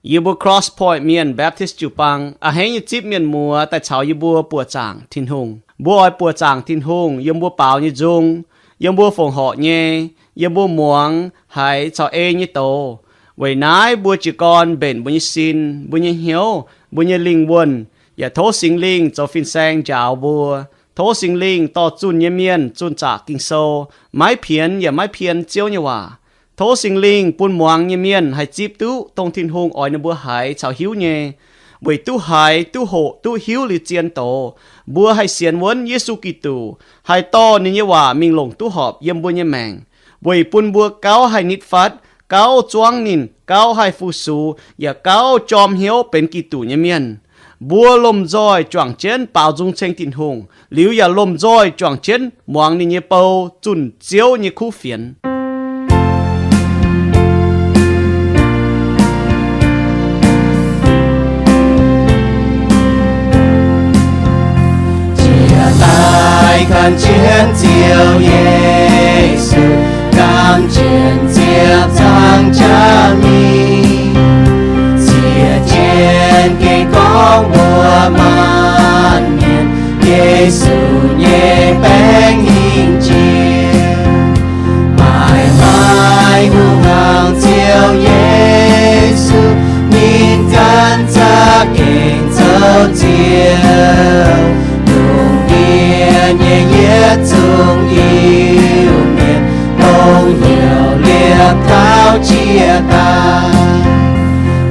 Yie mbuo Cross Point Mienh Baptist jiu-baang a'hneiv nyei zipv mienh muoz daaih caux yie mbuo buoqc zaangc Tin-Hungh. Mbuo oix buoqc zaangc Tin-Hungh yiem mbuo baaux nyei nzung, yiem mbuo fongc horc nyei, yiem mbuo muangx haiz caux ei nyei doz. Weic naaiv mbuo jiez gorn mbenc mbuo nyei sin, mbuo nyei hnyouv, mbuo nyei lingh wuonh, yaac tov Singx Lingh zoux fin-saeng njaaux mbuo. Tov Singx Lingh dorh zunh nyei mienh zunh zaqc Ging-Sou, maiv pienx yaac maiv pien Ziouv nyei waac. Tov Singx Lingh bun muangx nyei mienh haih zipv duqv dongh Tin-Hungh oix ninh mbuo haiz caux hiuv nyei, weic duqv haiz, duqv hoqc, duqv hiuv liuz zien doz, mbuo haih sienx wuonv Yesu Giduc, haih dorh ninh nyei waac mingh longc duqv horpc yiem mbuo nyei maengc, weic bun mbuo gauh haih nitv fatv, gauh zuangv ninh, gauh haih fu-sux, yaac gauh jorm hnyouv benx Giduc nyei mienh. Mbuo lomh nzoih juangc jienv baaux nzung ceng Tin-Hungh, liuz yaac lomh nzoih juangc jienv muangx ninh nyei bou zunh Ziouv nyei kuv fienx. Jiex daaih gan jienv Ziouv Yesu, gamh njiec ziepc zaang jaax mingh, ziec jienv gengh gorngv mbuox maanc mienh, Yesu nyei baengc hingh jiex. Maaih, maaih hungh hnaangx Ziouv Yesu, ninh ganh za'gengh zoux Ziouv. Lungh ndiev nyei yietc zungv Iu-Mienh, dongh heuc liepc taux jiex daaih,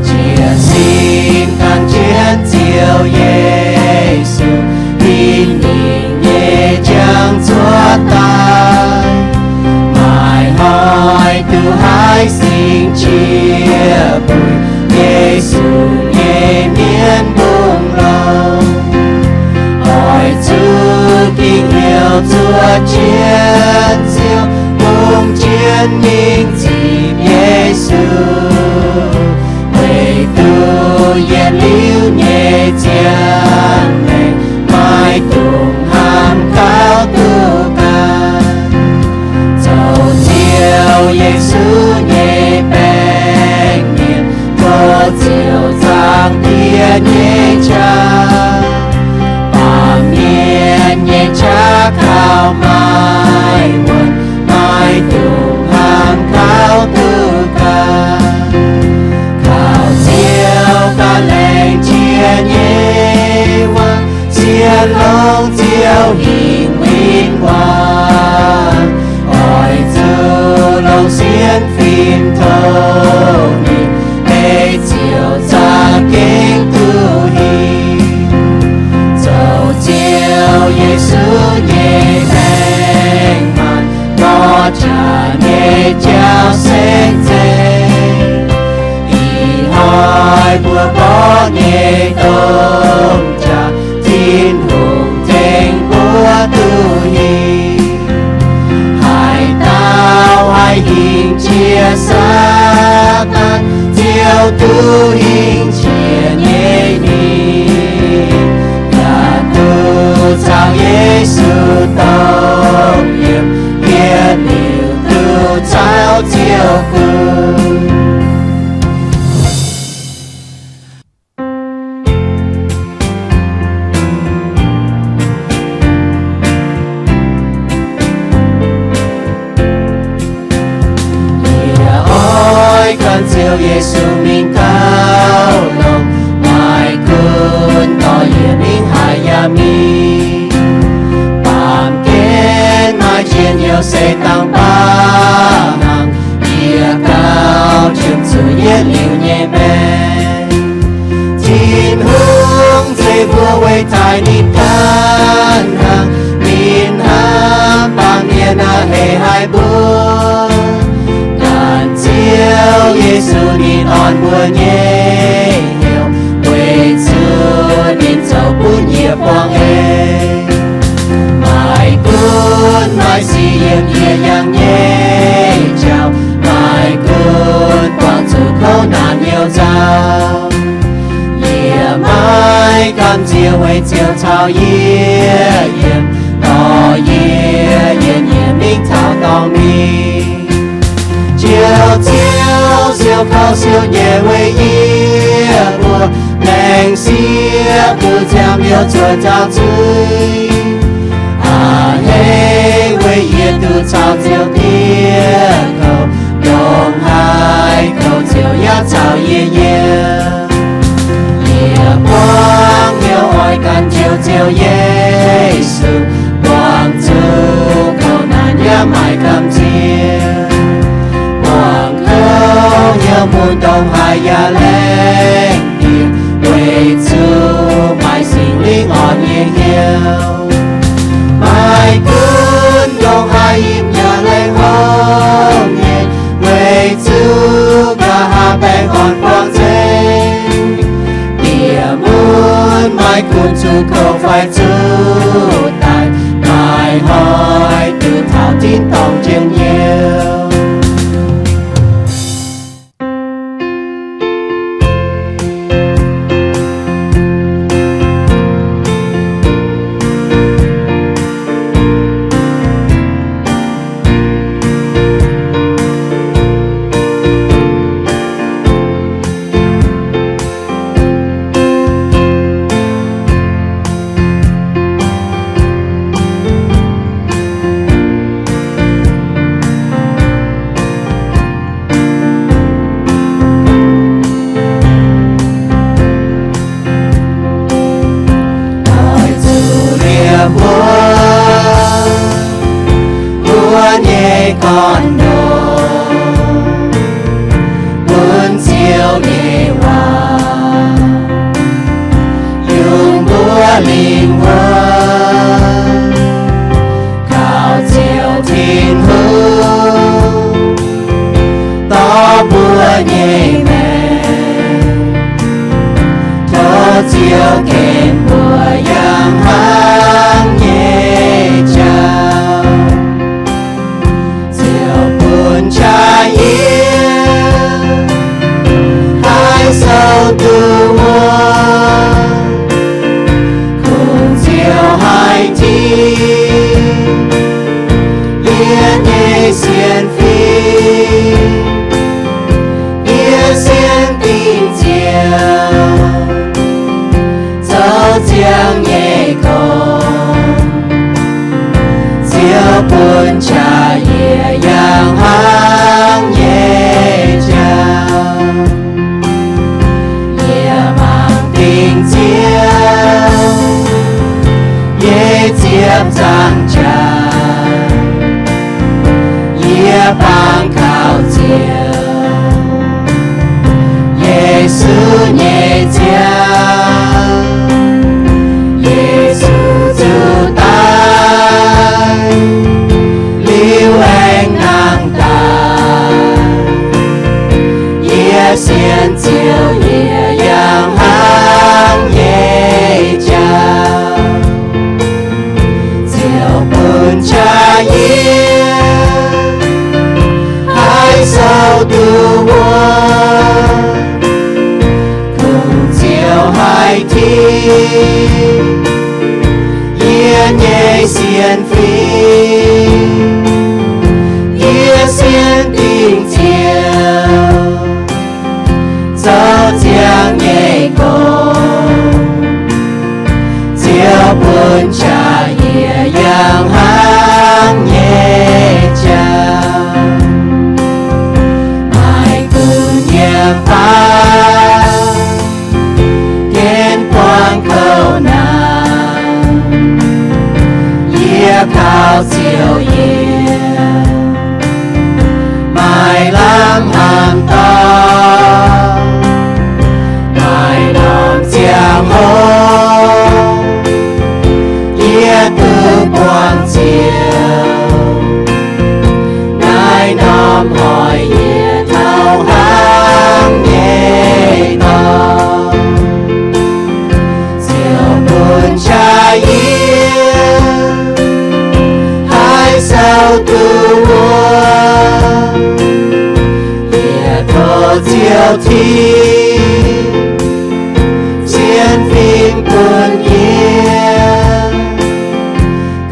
jiez sin gan jienv Ziouv Yesu, ninh mingh nyei jangx cuotv daaih. Maaih hnoi duqv haih singx qiex buic Yesu nyei mienv mbungh longx. Oix zuqc gengh heuc zuov jienv Ziouv, bungx jienv mingh zipc Yesu, weic duqv yietc liuz nyei ziangh maengc maiv dungx hnamv gauh duqv ganh. Zoux Ziouv Yesu nyei baeng mienh, zoux Ziouv zaangc Diex nyei qaqv. Baamh mienh nyei qaqv kaux maaih wuonh, maiv dungx hnamv gauh duqv ganh. Kaux Ziouv ganh laengz jiex nyei waac, sienx longx Ziouv hingh win-wangv. Oix zuqc longc sienx fim tov ninh, ei Ziouv za'gengh duqv hingh. Zoux Ziouv Yesu nyei baeng maanc, nor jaax nyei jauv se zeiz. Ih hnoi mbuo mborqv nyei domh jaax, Tin-Hungh tengx mbuo duqv hingh. Haaix dauh haih hingh jiex Saadaan, Ziouv duqv hingh jiex nyei ninh, yaac duqv caux Yesu dongh yiem, yietc liuz duqv caux Ziouv gunv. Yie oix gan Ziouv Yesu mingh gauh longx, maaih gunv dorh yie mingh haaix yaac mingh. Baamh gen maaih njien-youh se dangh baav hnaangx, yie gauh qiemx zuqc yietc liuz nyei maengc. Tin-Hungh zeiv mbuo weic taaih ninh ganh hnaangx, ninh hnamv baamh mienh a'hneiv haic mbuo. Ganh Ziouv Yesu ninh orn mbuo nyei hnyouv, weic zuqc ninh zoux bun yie buangh eix. Maaih gunv maaih sic yiem yie yangh nyei jauv, maaih gunv buangh zuqc kouv naanc youh nzauh. Yie maiv gamh nziex weic Ziouv caux yie yiem, dorh yie yietc nyieqc mingh taux dorngx mingh. Njoux Ziouv siou kouv siou nyei weic yie, zuov nzauh zuiz. A'hneiv weic yie duqv caux Ziouv diev kouv, ndongc haaix kouv Ziouv yaac caux yie yiem. Yie buangv hnyouv oix gan Ziouv, Ziouv Yesu, buangv zuqc kouv naanc yaac maiv gamh nziex. Buangv kouv hnyouv mun ndongc haaix yaac lengc jiex, weic zuqc maaih Singx Lingh orn nyei hnyouv. Maaih gunv ndongc haaix yiem yaac lengc hopv nyei, weic zuqc nqa'haav baengh orn buangv nzengc. Bieqc mun maaih gunv zuqc kouv fai zuqc daic, maaih hnoi duqv taux tin-dorngh njien-youh. Oix zuqc liemh mbuo, mbuo nyei gorn-ndoqv, bun Ziouv nyei waac yungz mbuo lingh wuonh. Kaux Ziouv Tin-Hungh dorh mbuo nyei maengc, tov Ziouv gaengh mbuo yangh hnangv nyei jauv. Ziouv bun qaqv yiem haih sou duqv wuov, kungx Ziouv haih tingx yie nyei sienx fim. Yie sienx dingc Ziouv, zoux ziangx nyei gong. Ziouv bun qaqv yie yangh hnangv nyei jauv. Yie mangc dingc Ziouv nyei ziepc nzaangc jaax. Yie bangc kaux Ziouv, Yesu nyei nziaamv. Yesu zuqc daic, liuz aengx nangh daaih. Yie sienx Ziouv, yie yangh hnangv nyei jauv. Ziouv bun qaqv yie haih sou duqv wuov, kungx Ziouv haih tingx yie nyei sienx fim. Yie sienx dingc Ziouv, zoux ziangx nyei gong. Ziouv bun qaqv yie yangh hnangv nyei jauv. Maaih gunv yiem baav, gaengh buangv kouv naanc. Yie kaux Ziouv yiem, maaih lamh hnamv dorngx, maaih norm ziangh hoc yie duqv buangh Ziouv. Naaiv norm hoic yie taux hnangv nyei dorngx. Ziouv bun qaqv yie haih sou duqv wuov, yie tov Ziouv tingx sienx fim bun yie,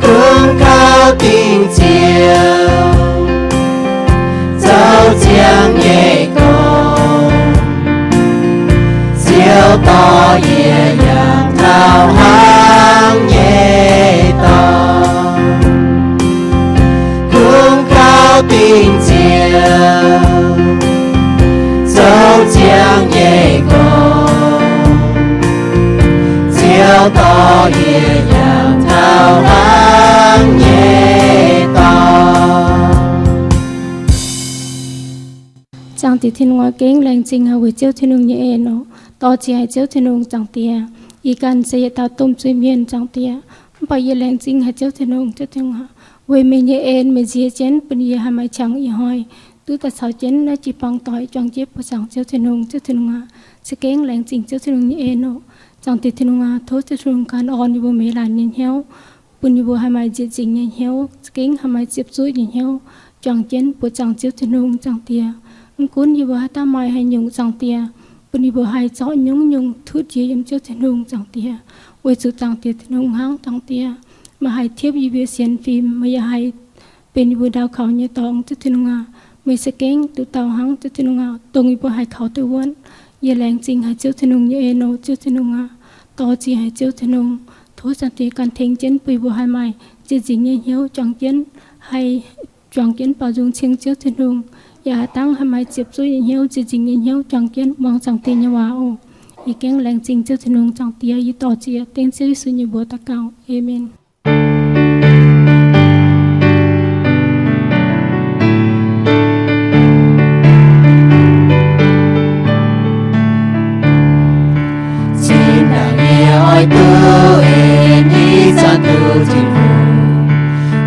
kungx kaux dingc Ziouv, zoux ziangx nyei gong. Ziouv dorh yie yangh taux hnangv Dingc ziouc zoux ziangx nyei gorx, Ziouv dorh yie yangh taux hnangv nyei dorngx. Zaangc Diex Tin-Hungh aac, gengh laengz zingh haic weic Ziouv Tin-Hungh nyei en oc. Dorh ziex haic Ziouv Tin-Hungh, Zaangc Diex. Ih ganh se yietc dauh domh zuiz-mienh, Zaangc Diex. Mv baac yie laengz zingh haic Ziouv Tin-Hungh, Ziouv Tin-Hungh aac, weic meih nyei en meih nziex jienv bun yie haih maaih qangx ih hnoi duqv daaih caux jienv naaiv jiu-baang doic juangc jienv buoqc zaangc Ziouv Tin-Hungh, Ziouv Tin-Hungh aac. Se gengh laengz zingh Ziouv Tin-Hungh nyei en oc. Zaangc Diex Tin-Hungh aac, tov Ziouv Tin-Hungh ganh orn yie mbuo meix laanh nyei hnyouv, bun yie mbuo haih maaih nzieqc nzingc nyei hnyouv, se gengh haih maaih ziepc zuoqv nyei hnyouv, juangc jienv buoqc zaangc Ziouv Tin-Hungh, Zaangc Diex. Mv gunv yie mbuo haaix dauh maaih haaix nyungc, Zaangc Diex, bun yie mbuo haih zorqv nyungc-nyungc tutv jiex yiem Ziouv Tin-Hungh, Zaangc Diex, weic zuqc Zaangc Diex Tin-Hungh hnangv, Zaangc Diex. Meih haih tiepv yie mbuo sienx fim, meih yaac haih benx yie mbuo ndau kaux nyei dorngx, Ziouv Tin-Hungh aac. Meih se gengh nduqc dauh hnangv, Ziouv Tin-Hungh aac, dongh yie mbuo haih kaux duqv wuonv. Yie laengz zingh haic Ziouv Tin-Hungh nyei en oc, Ziouv Tin-Hungh aac. Dorh ziex haic Ziouv Tin-Hungh. Tov Zaangc Diex ganh tengx jienv bun yie mbuo haih maaih nzieqc nzingc nyei hnyouv juangc jienv, haih juangc jienv baaux nzung ceng Ziouv Tin-Hungh, yaac haih dangv haih maaih ziepc zuoqv nyei hnyouv, nzieqc nzingc nyei hnyouv juangc jienv muangx Zaangc Diex nyei waac oc. Yie gengh laengz zingh Ziouv Tin-Hungh, Zaangc Diex, yie dorh ziex dengv Ziouv Yesu nyei mbuox daux gaux. Aamen. Zinh ndaangc yie oix duqv en, ih zanc duqv Tin-Hungh.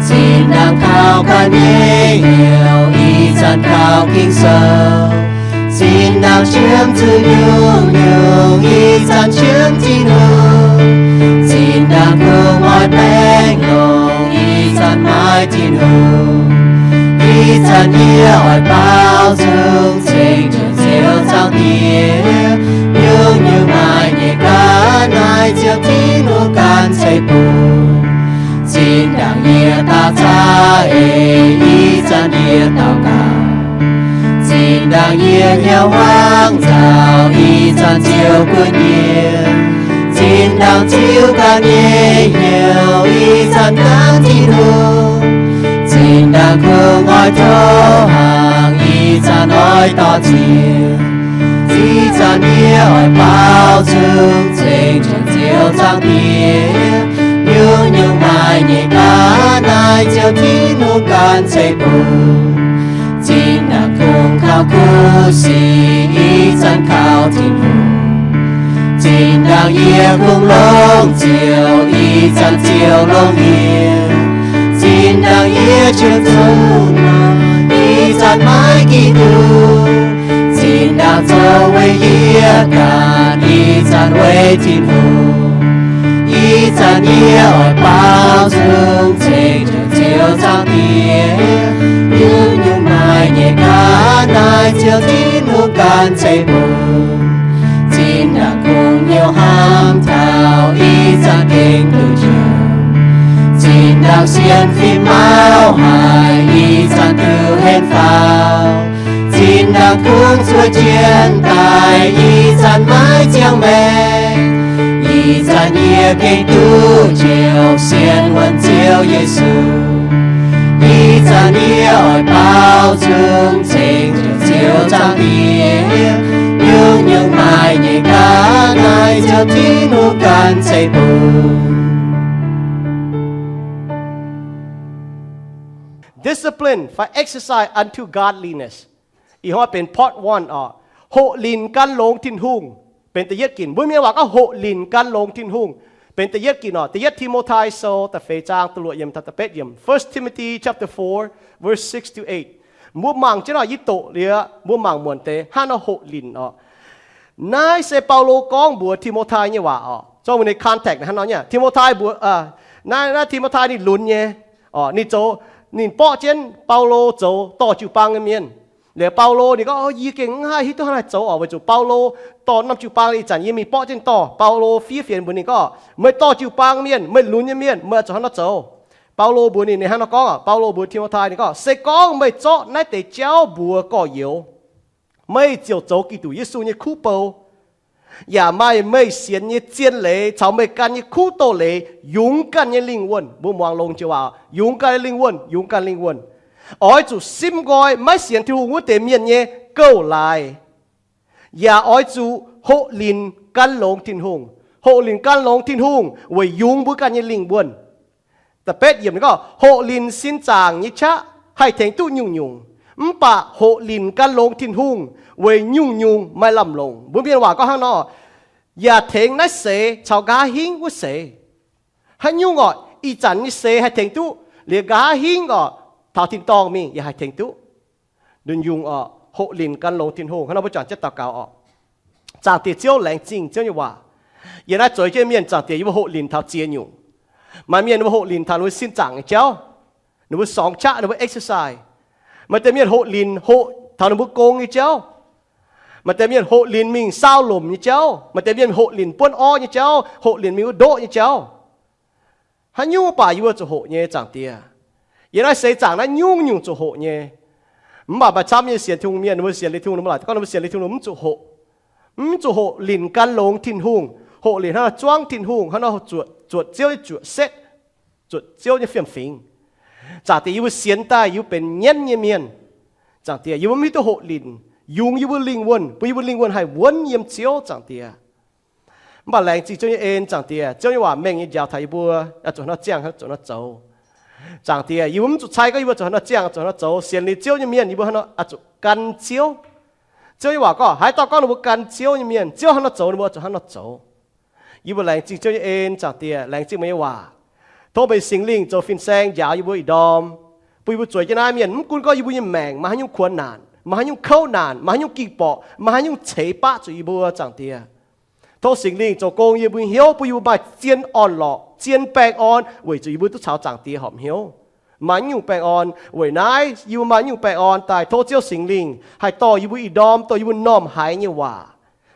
Zinh ndaangc kaux ganh nyei hnyouv, ih zanc kaux Ging-Sou. Zinh ndaangc qiemx zuqc nyungc-nyungc, ih zanc qiemx Tin-Hungh. Zinh ndaangc kungx oix baengh longx, ih zanc maaih Tin-Hungh. Ih zanc yie oix baaux nzung ceng Ziouv Zaangc Diex. Nyungc-nyungc maaih nyei ga'naaiv Ziouv Tin-Hungh ganh ceix bun. Zinh ndaangc yie daaih caa eix, ih zanc yie daux gaux. Zinh ndaangc yie hnyouv hmuangv nzauh, ih zanc Ziouv gunv yie. Zinh ndaangc ziux ganh nyei hnyouv, ih zanc ganh Tin-Hungh. Zinh ndaangc kungx oix tov hnaangx, ih zanc oix dorh ziex. Ih zanc yie oix baaux nzung ceng Ziouv Zaangc Diex. Nyungc-nyungc maaih nyei ga'naaiv Ziouv Tin-Hungh ganh ceix bun. Zinh ndaangc kungx kaux kuv sic, ih zanc kaux Tin-Hungh. Zinh ndaangc yie kungx longx Ziouv, ih zanc Ziouv longx yie. Zinh ndaangc yie qiemx zuqc naaiv, ih zanc maiv Giduc. Zinh ndaangc zoux weic yie ganh, ih zanc weic Tin-Hungh. Ih zanc yie oix baaux nzung ceng Ziouv Zaangc Diex. Nyungc-nyungc maaih nyei ga'naaiv Ziouv Tin-Hungh ganh ceix bun. Zinh ndaangc kungx hnyouv hnamv taux, ih zanc gengh duqv njoux. Zinh ndaangc sienx fim mauv haic, ih zanc duqv henv faaux. Zinh ndaangc kungx zuov jienv daaih, ih zanc maiv ziangh maengc. Ih zanc yie gengh duqv njoux sienx wuonc Ziouv Yesu. Ih zanc yie oix baaux nzung ceng Ziouv Zaangc Diex. Nyungc-nyungc maaih nyei ga'naaiv Ziouv Tin-Hungh ganh ceix bun. Discipline fai exercise unto godliness. Ih hnoi benx part one oc. Hoqc linc gan longx Tin-Hungh benx da'yietv ginc. Mbuo Mienh waac gorngv hoqc linc gan longx Tin-Hungh benx da'yietv ginc oc. Da'yietv Ti^mo^tai Sou da'feix zaang da'luoqc yiemc taux da'betv yiemc. First Timothy chapter four, verse six to eight. Mbuo mangc jienv oc, yie doqc liuz mbuo mangc muonc deix hnangv nor hoqc linc oc. Naaiv se Baulo gorngv mbuox Ti^mo^tai nyei waac oc. Zorqv mbuo ninh context hnangv nor nyei. Ti^mo^tai mbuox, naaiv, naaiv Ti^mo^tai ninh lunx nyei oc. Ninh zoux, ninh borqv jienv Baulo zoux dorh jiu-baang nyei mienh. Liuz Baulo ninh gorngv, yie gengh mv haih hiuv duqv hnangv haaix zoux oc, weic zuqc Baulo dorh norm jiu-baang ih zanc yie mingh borqv jienv dorh. Baulo fiev fienx mbuox ninh gorngv, meih dorh jiu-baang mienh, meih lunx nyei mienh, meih oix zuqc hnangv nor zoux. Baulo mbuox ninh, ninh hnangv nor gorngv oc. Baulo mbuox Ti^mo^tai ninh gorngv, se gorngv meih zorqv naaiv deix jauv mbuox gorx-youz, meih ziouc zoux Giduc Yesu nyei kuv bou, yaac maaih meih sienx nyei zien leiz caux meih gan nyei kuv doz-leiz yungz ganh nyei lingh wuonh. Mbuo muangx longx joux waac, yungz ganh nyei lingh wuonh, yungz ganh lingh wuonh. Oix zuqc simv nqoi maiv sienx Tin-Hungh wuov deix mienh nyei gouv-laaix, yaac oix zuqc hoqc linc gan longx Tin-Hungh. Hoqc linc gan longx Tin-Hungh weic yungz mbuo ganh nyei lingh wuonh. Da'betv yiemc gorngv, hoqc linc sin zaangc nyei qaqv haih tengx duqv nyungc-nyungc, mv baac hoqc linc gan longx Tin-Hungh weic nyungc-nyungc maaih lamh longc. Mbuo mienh waac gorngv hnangv nor, yaac tengx naaiv seix caux nqa'haav hingv wuov seix. Haaix nyungc orqc, ih zanc nyei seix haih tengx duqv, liuz nqa'haav hingv orqc, taux tin-dorngh mingh yaac haih tengx duqv. Ndunh yungh orqc, hoqc linc gan longx Tin-Hungh. Hnangv nor mbuo juangc jienv daux gaux orqc. Zaangc Diex Ziouv, laengz zingh Ziouv nyei waac. Yie naaiv zueiz jienv mienh, Zaangc Diex, yie mbuo hoqc linc taux ziex nyungc. Maaih mienh ninh mbuo hoqc linc taux ninh mbuo sin zaangc nyei jauv, ninh mbuo sorngx qaqv, ninh mbuo exercise. Maaih deix mienh hoqc linc hoqc taux ninh mbuo gong nyei jauv. Maaih deix mienh hoqc linc mingh saau lomc nyei jauv. Maaih deix mienh hoqc linc buonv orv nyei jauv, hoqc linc mingh wuov ndoqv nyei jauv. Haaix nyungc baac yie mbuo zuqc hoqc nyei, Zaangc Diex. Yie naaiv seix zaangc naaiv nyungc-nyungc zuqc hoqc nyei. Mv baac maaih camv nyei sienx Tin-Hungh mienh, ninh mbuo sienx liuz Tin-Hungh, ninh mbuo laaic gorngv ninh mbuo sienx liuz Tin-Hungh mv zuqc hoqc. Mv zuqc hoqc linc gan longx Tin-Hungh, hoqc linc hnangv nor zuangv Tin-Hungh, hnangv nor zuotc, zuotc Ziouv nyei zuotc setv, zuotc Ziouv nyei fiem-fingx. Zaangc Diex, yie mbuo sienx daaih yie mbuo benx nyienv nyei mienh. Zaangc Diex, yie mbuo mv hiuv duqv hoqc linc yungz yie mbuo lingh wuonh, bun yie mbuo lingh wuonh haih wuonv yiem Ziouv, Zaangc Diex. Mv baac laengz zingh Ziouv nyei en, Zaangc Diex. Ziouv nyei waac mengh nyei njaaux taux yie mbuo, aa, zuqc hnangv nor ziangh, zuqc hnangv nor zoux. Zaangc Diex, yie mbuo mv zuqc cai gorngv yie mbuo zuqc hnangv nor ziangh, zuqc hnangv nor zoux. Sienx liuz Ziouv nyei mienh, yie mbuo hnangv nor oix zuqc gan Ziouv. Ziouv nyei waac gorngv, haaix dauh gorngv ninh mbuo gan Ziouv nyei mienh, Ziouv hnangv nor zoux, ninh mbuo oix zuqc hnangv nor zoux. Yie mbuo laengz zingh Ziouv nyei en, Zaangc Diex, laengz zingh meih nyei waac. Tov meih Singx Lingh zoux fin-saeng njaaux yie mbuo ih ndorm, bun yie mbuo zueiz jienv naaiv mienh, mv gunv gorngv yie mbuo nyei maengc maaih haaix nyungc kuonx naanc, maaih haaix nyungc kouv naanc, maaih haaix nyungc ging borqc, maaih haaix nyungc ceix baqv zuqc yie mbuo, Zaangc Diex. Tov Singx Lingh zoux gong yie mbuo hnyouv, bun yie mbuo maaih zien orn-lorqc, zien baengh orn, weic zuqc yie mbuo duqv caux Zaangc Diex horpc hnyouv. Maaih nyungc baengh orn, weic naaiv yie mbuo maaih nyungc baengh orn daaih, tov Ziouv Singx Lingh haih dorh yie mbuo ih ndorm, dorh yie mbuo m'normh haiz nyei waac,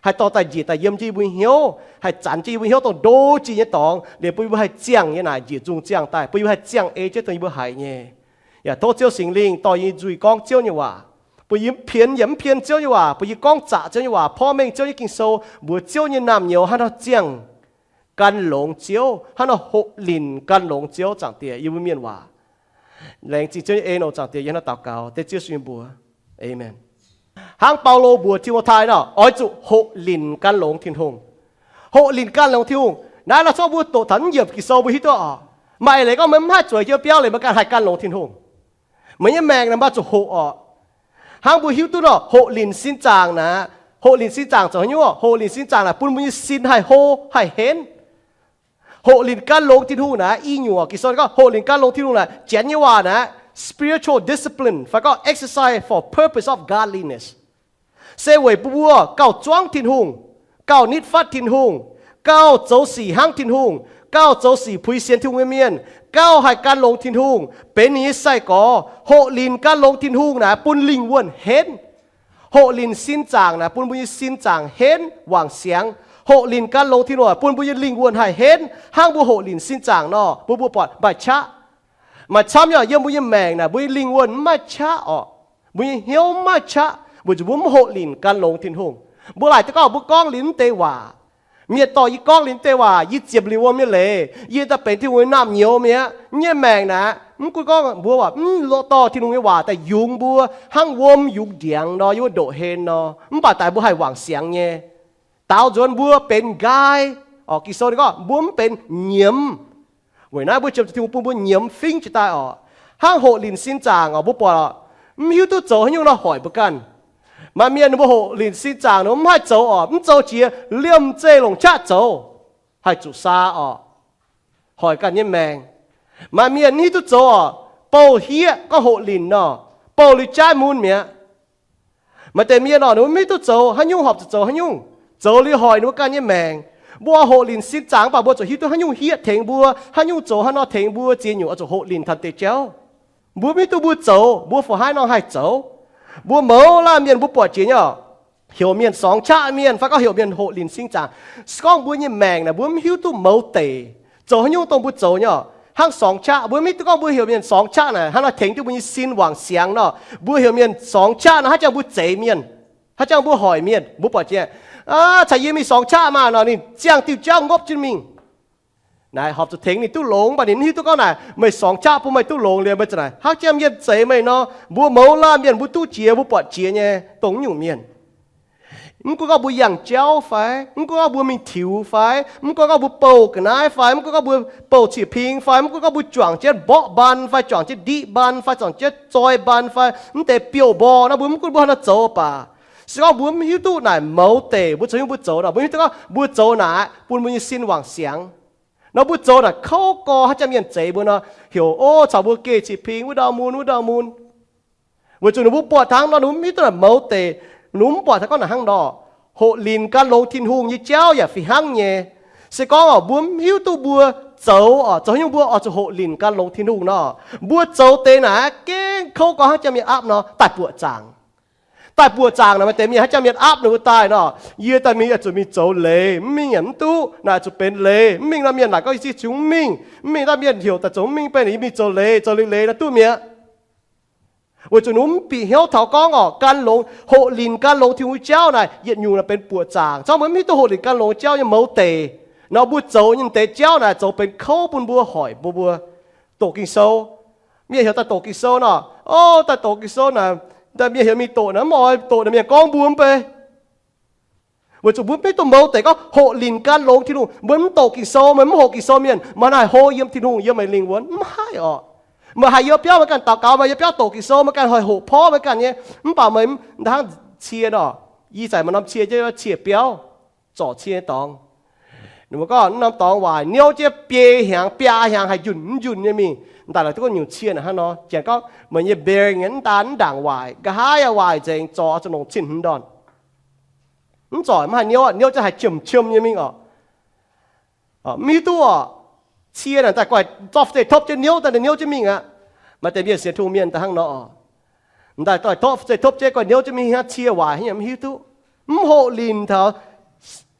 haih dorh daaih njiec daaih yiem jienv yie mbuo hnyouv, haih zanc jienv yie mbuo hnyouv dongh ndo jiex nyei dorngx, liuz bun yie mbuo haih ziangh nyei naaic njiec nzungh ziangh daaih, bun yie mbuo haih ziangh ei jienv dongh yie mbuo haiz nyei. Yaac tov Ziouv Singx Lingh dorh yie nzuih gorngv Ziouv nyei waac, bun yie mv pien yaac mv pien Ziouv nyei waac, bun yie gorngv zaqc Ziouv nyei waac, porv mengh Ziouv nyei Ging-Sou, mbuox Ziouv nyei naamh nyouz hnangv nor ziangh gan longx Ziouv, hnangv nor hoqc linc gan longx Ziouv, Zaangc Diex, yie mbuo mienh waac. Laengz zingh Ziouv nyei en oc, Zaangc Diex, yie hnangv nor daux gaux dengv Ziouv Yesu nyei mbuox. Aamen. Hnangv Baulo mbuox Ti^mo^tai nor, oix zuqc hoqc linc gan longx Tin-Hungh. Hoqc linc gan longx Tin-Hungh. Naaiv la'zorv mbuo doqc taux naaiv yiemc Ging-Sou mbuo hiuv duqv oc. Maaih eix leiz gorngv meih mv haih zueiz jienv biauv leiz meih ganh haih gan longx Tin-Hungh. Meih nyei maengc naaic mbuo zuqc hoqc oc. Hnangv mbuo hiuv duqv nor, hoqc linc sin zaangc naaic, hoqc linc sin zaangc zoux haaix nyungc? Hoqc linc sin zaangc naaic bun mbuo nyei sin haih hlo, haih henv. Hoqc linc gan longx Tin-Hungh naaic, i nyungc Ging-Sou gorngv hoqc linc gan longx Tin-Hungh naaic, Janx nyei waac naaic, spiritual discipline, fai gorngv exercise for purpose of godliness, se weic bun mbuo gauh zuangv Tin-Hungh, gauh nitv fatv Tin-Hungh, gauh zoux sic hnangv Tin-Hungh, gauh zoux sic puix sienx Tin-Hungh nyei mienh, gauh haih gan longx Tin-Hungh, benx ninh nyei sai-gorx. Hoqc linc gan longx Tin-Hungh naaic bun lingh wuonh henv. Hoqc linc sin zaangc naaic bun mbuo nyei sin zaangc henv wangc siangx. Hoqc linc gan longx Tin-Hungh bun mbuo nyei lingh wuonh haih henv. Hnangv mbuo hoqc linc sin zaangc nor, bun mbuo buatc maaih qaqv. Maaih camv nyei, yiem mbuo nyei maengc naaic mbuo nyei lingh wuonh mv maaih qaqv orqc. Mbuo nyei hnyouv mv maaih qaqv weic zuqc mbuo mv hoqc linc gan longx Tin-Hungh. Mbuo laaic duqv gorngv mbuo gorngv liuz mv deix waac, mienh dorh yie gorngv liuz mv deix waac, yie ziepc liuz wuom nyei leiz, yie daaih benx Tin-Hungh nyei naamh nyouz mi'aqv. Nyei maengc naaic, mv gunv gorngv mbuo waac mv dorh Tin-Hungh nyei waac daaih yungz mbuo hnangv wuom yungz ndiangx nor, yie mbuo ndoqc hlen nor, mv baac daaih mbuo haih wangc siangx nyei. Daaux nzuonx mbuo benx nqaai. Orqc, Ging-Sou gorngv mbuo mv benx nyiemz. Weic naaiv mbuo jiem zuqc Tin-Hungh bun mbuo nyiemz fingv jiez daaih orqc. Hnangv hoqc linc sin zaangc orqc, mbuo buatc mv hiuv duqv zoux haaix nyungc nor hoic mbuo ganh. Maaih mienh ninh mbuo hoqc linc sin zaangc nor mv haih zoux orqc, mv zoux jiex liemh zeih longc qaqv zoux, haih zuqc saa orqc, hoic ganh nyei maengc. Maaih mienh mv hiuv duqv zoux orqc, bouh hieqv gorngv hoqc linc nor, bouh liuz jaaiv mun mi'aqv. Maaih deix mienh orqc, ninh mbuo mv hiuv duqv zoux haaix nyungc, horpc zuqc zoux haaix nyungc, zoux liuz hoic ninh mbuo ganh nyei maengc. Mbuo hoqc linc sin zaangc mv baac mbuo zuqc hiuv duqv haaix nyungc hieqv tengx mbuo, haaix nyungc zoux haaix nor tengx mbuo ziex nyungc oix zuqc hoqc linc taux deix jauv. Mbuo mv hiuv duqv mbuo zoux, mbuo fih haaix nor haih zoux. Mbuo mouz laanh mienh mbuo buatc jiex nyei orqc, heuc mienh sorngx qaqv mienh fai gorngv heuc mienh hoqc linc sin zaangc. Se gorngv mbuo nyei maengc naaic mbuo mv hiuv duqv mouz deic, zoux haaix nyungc dongh mbuo zoux nyei orqc, hnangv sorngx qaqv. Mbuo mv hiuv duqv gorngv mbuo heuc mienh sorngx qaqv naaic hnangv nor tengx duqv mbuo nyei sin wangc siangx nor. Mbuo heuc mienh sorngx qaqv nor hnangv jangx mbuo zeix mienh, hnangv jangx mbuo hoic mienh. Mbuo buatc jiex, aa, caux yie mingh sorngx qaqv maah nor, ninh ziangh diuh jauv ngopv jienv mingh. Naaiv horpc zuqc tengx ninh duqv longx, mv baac ninh mv hiuv duqv gorngv naaic, meih sorngx qaqv bun meih duqv longx liuz, meih zanc naaic hnangv jiem mienh zeix meih nor, mbuo mouz laanh mienh mbuo duqv jiex, mbuo buatc jiex nyei, dongh nyungc mienh. Mv gunv gorngv mbuo yangh jauv fai, mv gunv gorngv mbuo mingh tiux fai, mv gunv gorngv mbuo bouh ga'naaiv fai, mv gunv gorngv mbuo bouh ciex ping fai, mv gunv gorngv mbuo juangc jienv mborqv mbaan fai juangc jienv ndiqv mbaan fai juangc jienv zoi mbaan fai mv deix biouv mborqv nor, mbuo mv gunv mbuo haaix nor zoux baac, se gorngv mbuo mv hiuv duqv naaic mouz deic mbuo zoux nyungc mbuo zoux nor, mbuo hiuv duqv gorngv mbuo zoux naaic bun mbuo nyei sin wangc siangx nor, mbuo zoux naaic kouv gorx hnangv jiem mienh zeix mbuo nor, heuc o caux mbuo geh ciex ping wuov ndau mun wuov ndau mun. Weic zuqc ninh mbuo buatc taux hnangv nor, ninh mbuo mv hiuv duqv naaic mouz deic, ninh mbuo mv buatc taux gorngv naaic hnangv nor, hoqc linc gan longx Tin-Hungh nyei jauv yaac fih hnangv nyei. Se gorngv oc mbuo mv hiuv duqv mbuo zoux oc, zoux haaix nyungc mbuo oix zuqc hoqc linc gan longx Tin-Hungh nor, mbuo zoux deix naaic gengh kouv gorx hnangv jiem mienh aapv nor, daaih buoqc zaangc. Daaih buoqc zaangc naaic maaih deix mienh hnangv jiem mienh aapv ninh mbuo daaih nor, yie daaih mingh oix zuqc mingh zoux leiz, mv mingh yaac mv duqv, naaic oix zuqc benx leiz, mv mingh nor mienh naaic gorngv yie ziqv ziux mv mingh, mv mingh naaiv mienh heuc daaih zoux mv mingh, benx yie mingh zoux leiz, zoux leiz leiz nor duqv mi'aqv. Weic zuqc ninh mv bieqc hnyouv taux gorngv oc, gan longx, hoqc linc gan longx Tin-Hungh jauv naaic yietc nyungc naaic benx buoqc zaangc. Zorqv mbuo mv hiuv duqv hoqc linc gan longx jauv nyei mouz deic nor, mbuo zoux nyei deix jauv naaic zoux benx kouv bun mbuo, hoic mbuo, mbuo doqc Ging-Sou. Mienh heuc daaih doqc Ging-Sou nor, o, daaih doqc Ging-Sou naaic, daaih mienh heuc mingh doqc naaic, mv oix doqc naaic mienh gorngv mbuo mv bei. Weic zuqc mbuo mv hiuv duqv mouz deic gorngv hoqc linc gan longx Tin-Hungh. Mbuo mv doqc Ging-Sou, meih mv hoqc Ging-Sou mienh, meih haih hlo yiem Tin-Hungh, yiem meih lingh wuonx mv haih oc. Meih haih yiem biauv meih ganh daux gaux, meih yiem biauv doqc Ging-Sou, meih ganh haih hoqc porv meih ganh nyei, mv baac meih hnangv cie nor, yie zanc maaih norm cie, cie biauv, zorc cie dorngx. Ninh mbuo gorngv norm dorngx waaic niouv jienv biei hnyangx, biaa hnyangx haih njunh mv njunh nyei mingh. Daaih la'duqv nyungc cie naaic hnangv nor, janx gorngv meih nyei bearing mv daan mv ndaangc waaic, nqa'haav yaac waaic nzengc, zorc zuqc longc cin hmz ndorn. Mv zorc mv haih niouv, niouv jienv haih qiemx qiemx nyei mingh oc. Mv hiuv duqv oc. Cie naaic daaih guaih zorqv fu'zeiv topv jienv niouv, daaih niouv jienv mingh aqv. Maaih deix mienh sienx Tin-Hungh mienh daaih hnangv nor oc. Daaih zorqv fu'zeiv topv jienv guaih niouv jienv mingh hnangv cie waaic hnangv, mv hiuv duqv. Mv hoqc linc taux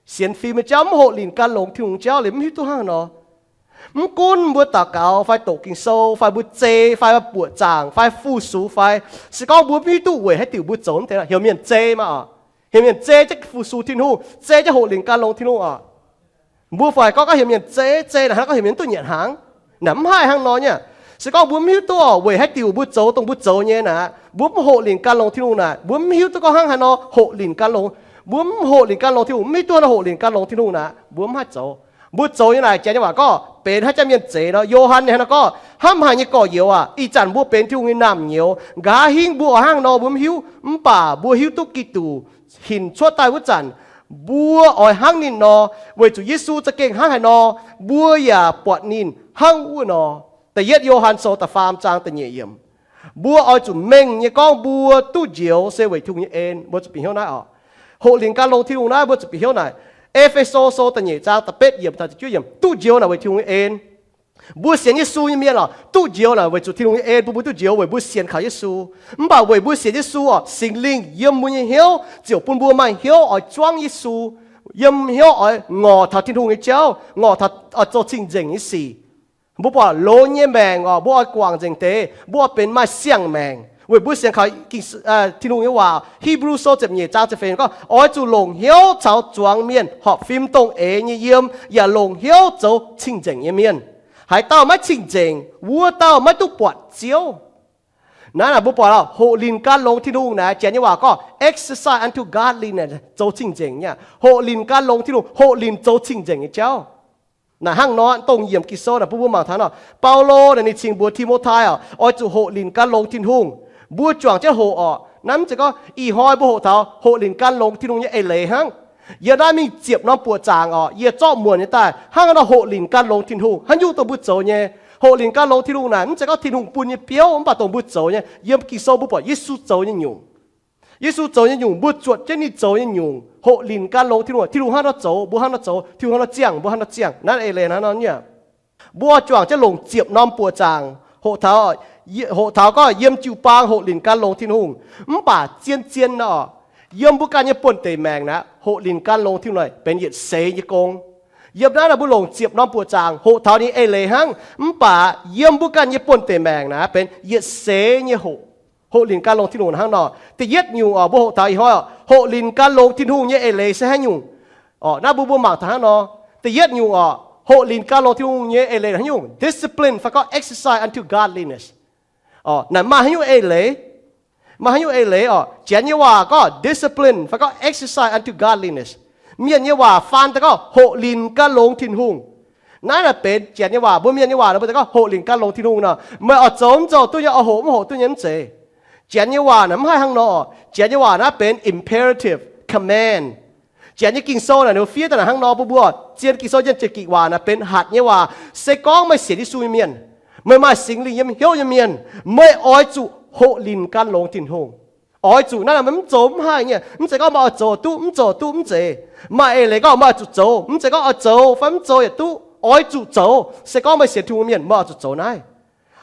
sienx fim nyei jauv, mv hoqc linc gan longx Tin-Hungh jauv liuz mv hiuv duqv hnangv nor. Mv gunv mbuo daux gaux fai doqc Ging-Sou fai mbuo zei fai buoqc zaangc fai fu-sux fai, se gorngv mbuo mv hiuv duqv weic haaix diuc mbuo zoux mv deix, heuc mienh zei maah oc. Heuc mienh zei jienv fu-sux Tin-Hungh, zei jienv hoqc linc gan longx Tin-Hungh oc. Mbuo fai gorngv gaax heuc mienh zei, zei naaic hnangv gorngv heuc mienh duqv nyanc hnaangx. Naaic mv haih hnangv nor nyei. Se gorngv mbuo mv hiuv duqv weic haaix diuc mbuo zoux dongh mbuo zoux nyei naaic, mbuo mv hoqc linc gan longx Tin-Hungh naaic, mbuo mv hiuv duqv gorngv hnangv haaix nor hoqc linc gan longx. Mbuo mv hoqc linc gan longx Tin-Hungh, mv hiuv duqv hnangv nor hoqc linc gan longx Tin-Hungh naaic, mbuo mv haih zoux. Mbuo zoux nyei naaic janx nyei waac gorngv benx hnangv jiem mienh zeix nor. Yo^han ninh hnangv nor gorngv, hnamv haic nyei gorx-youz aac, ih zanc mbuo benx Tin-Hungh nyei naamh nyouz. Nqa'haav hingv mbuo oix hnangv nor mbuo mv hiuv, mv baac mbuo hiuv duqv Giduc hinc cuotv daaih wuov zanc, mbuo oix hnangv ninh nor, weic zuqc Yesu za'gengh hnangv haaix nor, mbuo yaac buatc ninh hnangv wuov nor. Da'yietv Yo^han Sou da'faam zaang da'nyeic yiemc. Mbuo oix zuqc mengh nyei gorngv mbuo duqv njoux se weic Tin-Hungh nyei en. Mbuo zuqc bieqc hnyouv naaiv oc. Hoqc linc gan longx Tin-Hungh naaiv mbuo zuqc bieqc hnyouv naaic. E^fe^so Sou da'nyeic zaang da'betv yiemc taux da'juov yiemc, duqv njoux naaic weic Tin-Hungh nyei en. Mbuo sienx Yesu nyei mienh oc, duqv njoux naaic weic zuqc Tin-Hungh nyei en bun mbuo duqv njoux, weic mbuo sienx kaux Yesu. Mv baac weic mbuo sienx Yesu oc, Singx Lingh yiem mbuo nyei hnyouv ziouc bun mbuo maaih hnyouv oix zuangv Yesu, yiem hnyouv oix ngorc taux Tin-Hungh nyei jauv, ngorc taux oix zoux cing-nzengc nyei sic. Mbuo buatc longx nyei maengc oc, mbuo oix guangc nzengc deix, mbuo oix benx maaih siang-maengc. Weic mbuo sienx kaux Ging, Tin-Hungh nyei waac, Hipv^lu Sou ziepc nyeic zaang ziepc feix gorngv, oix zuqc longc hnyouv caux zuangx mienh horpc fim dongh eix nyei yiem, yaac longc hnyouv zoux cing-nzengc nyei mienh. Haaix dauh maiv cing-nzengc, wuov dauh maiv duqv buatc Ziouv. Naaiv naaic mbuo buatc hoqc linc gan longx Tin-Hungh naaic, janx nyei waac gorngv exercise unto godliness, zoux cing-nzengc nyei. Hoqc linc gan longx Tin-Hungh, hoqc linc zoux cing-nzengc nyei jauv. Naaic hnangv nor, dongh yiemc Ging-Sou naaic bun mbuo mangc taux nor, Baulo naaic ninh cingx mbuox Ti^mo^tai oc, oix zuqc hoqc linc gan longx Tin-Hungh. Mbuo juangc jienv hoqc oc. Naaiv mv zeiz gorngv ih hnoi mbuo hoqc taux hoqc linc gan longx Tin-Hungh nyei eix leiz hnangv. Yiem naaiv mingh ziepc norm buoqc zaangc oc, yie zorqv muonc nyei daaih hnangv nor hoqc linc gan longx Tin-Hungh. Haaix nyungc dongh mbuo zoux nyei, hoqc linc gan longx Tin-Hungh naaic mv zeiz gorngv Tin-Hungh bun nyei biouv, mv baac dongh mbuo zoux nyei. Yiem Ging-Sou mbuo buatc Yesu zoux nyei nyungc. Yesu zoux nyei nyungc, mbuo zuotc jienv ninh zoux nyei nyungc. Hoqc linc gan longx Tin-Hungh, Tin-Hungh hnangv nor zoux, mbuo hnangv nor zoux, Tin-Hungh hnangv nor ziangh, mbuo hnangv nor ziangh. Naaiv eix leiz hnangv nor nyei. Mbuo juangc jienv longc ziepc norm buoqc zaangc, hoqc taux, hoqc taux gorngv yiem jiu-baang hoqc linc gan longx Tin-Hungh. Mv baac zien-zien nor, yiem mbuo ganh nyei buonv-deic maengc naaic, hoqc linc gan longx Tin-Hungh naaic benx yietc seix nyei gong. Yiem naaiv naaic mbuo longc ziepc norm buoqc zaangc hoqc taux ninh eix leiz hnangv, mv baac yiem mbuo ganh nyei buonv-deic maengc naaic benx yietc seix nyei hoqc. Hoqc linc gan longx Tin-Hungh hnangv nor. Da'yietv nyungc oc, mbuo hoqc taux ih hnoi oc, hoqc linc gan longx Tin-Hungh nyei eix leiz se haaix nyungc? Oc, naaiv mbuo mbuo mangc taux hnangv nor. Da'yietv nyungc oc, Hoqc linc gan longx Tin-Hungh nyei eix leiz haaix nyungc? Discipline fai gorngv exercise unto godliness. Naaic maaih haaix nyungc eix leiz? Maaih haaix nyungc eix leiz oc? Janx nyei waac gorngv discipline fai gorngv exercise unto godliness. Mienh nyei waac faan daaih gorngv hoqc linc gan longx Tin-Hungh. Naaiv naaic benx Janx nyei waac. Mbuo Mienh nyei waac nor mbuo daaih gorngv hoqc linc gan longx Tin-Hungh nor, meih oix zoux mv zoux duqv nyei oix hoqc mv hoqc duqv nyei mv zeiz. Janx nyei waac naaic mv haih hnangv nor. Janx nyei waac naaiv benx imperative command. Janx nyei Ging-Sou naaic ninh mbuo fiev daaih naaic hnangv nor, bun mbuo zien Ging-Sou nyei jiex gikc waac naaic benx hatc nyei waac. Se gorngv meih sienx Yesu nyei mienh, meih maaih Singx Lingh yiem hnyouv nyei mienh, meih oix zuqc hoqc linc gan longx Tin-Hungh. Oix zuqc naaiv, meih mv zoux mv haih nyei. Mv zeiz gorngv meih oix zoux duqv, mv zoux duqv mv zeiz. Maaih eix leiz gorngv meih oix zuqc zoux, mv zeiz gorngv oix zoux fai mv zoux yaac duqv, oix zuqc zoux. Se gorngv meih sienx Tin-Hungh mienh, meih oix zuqc zoux naaiv.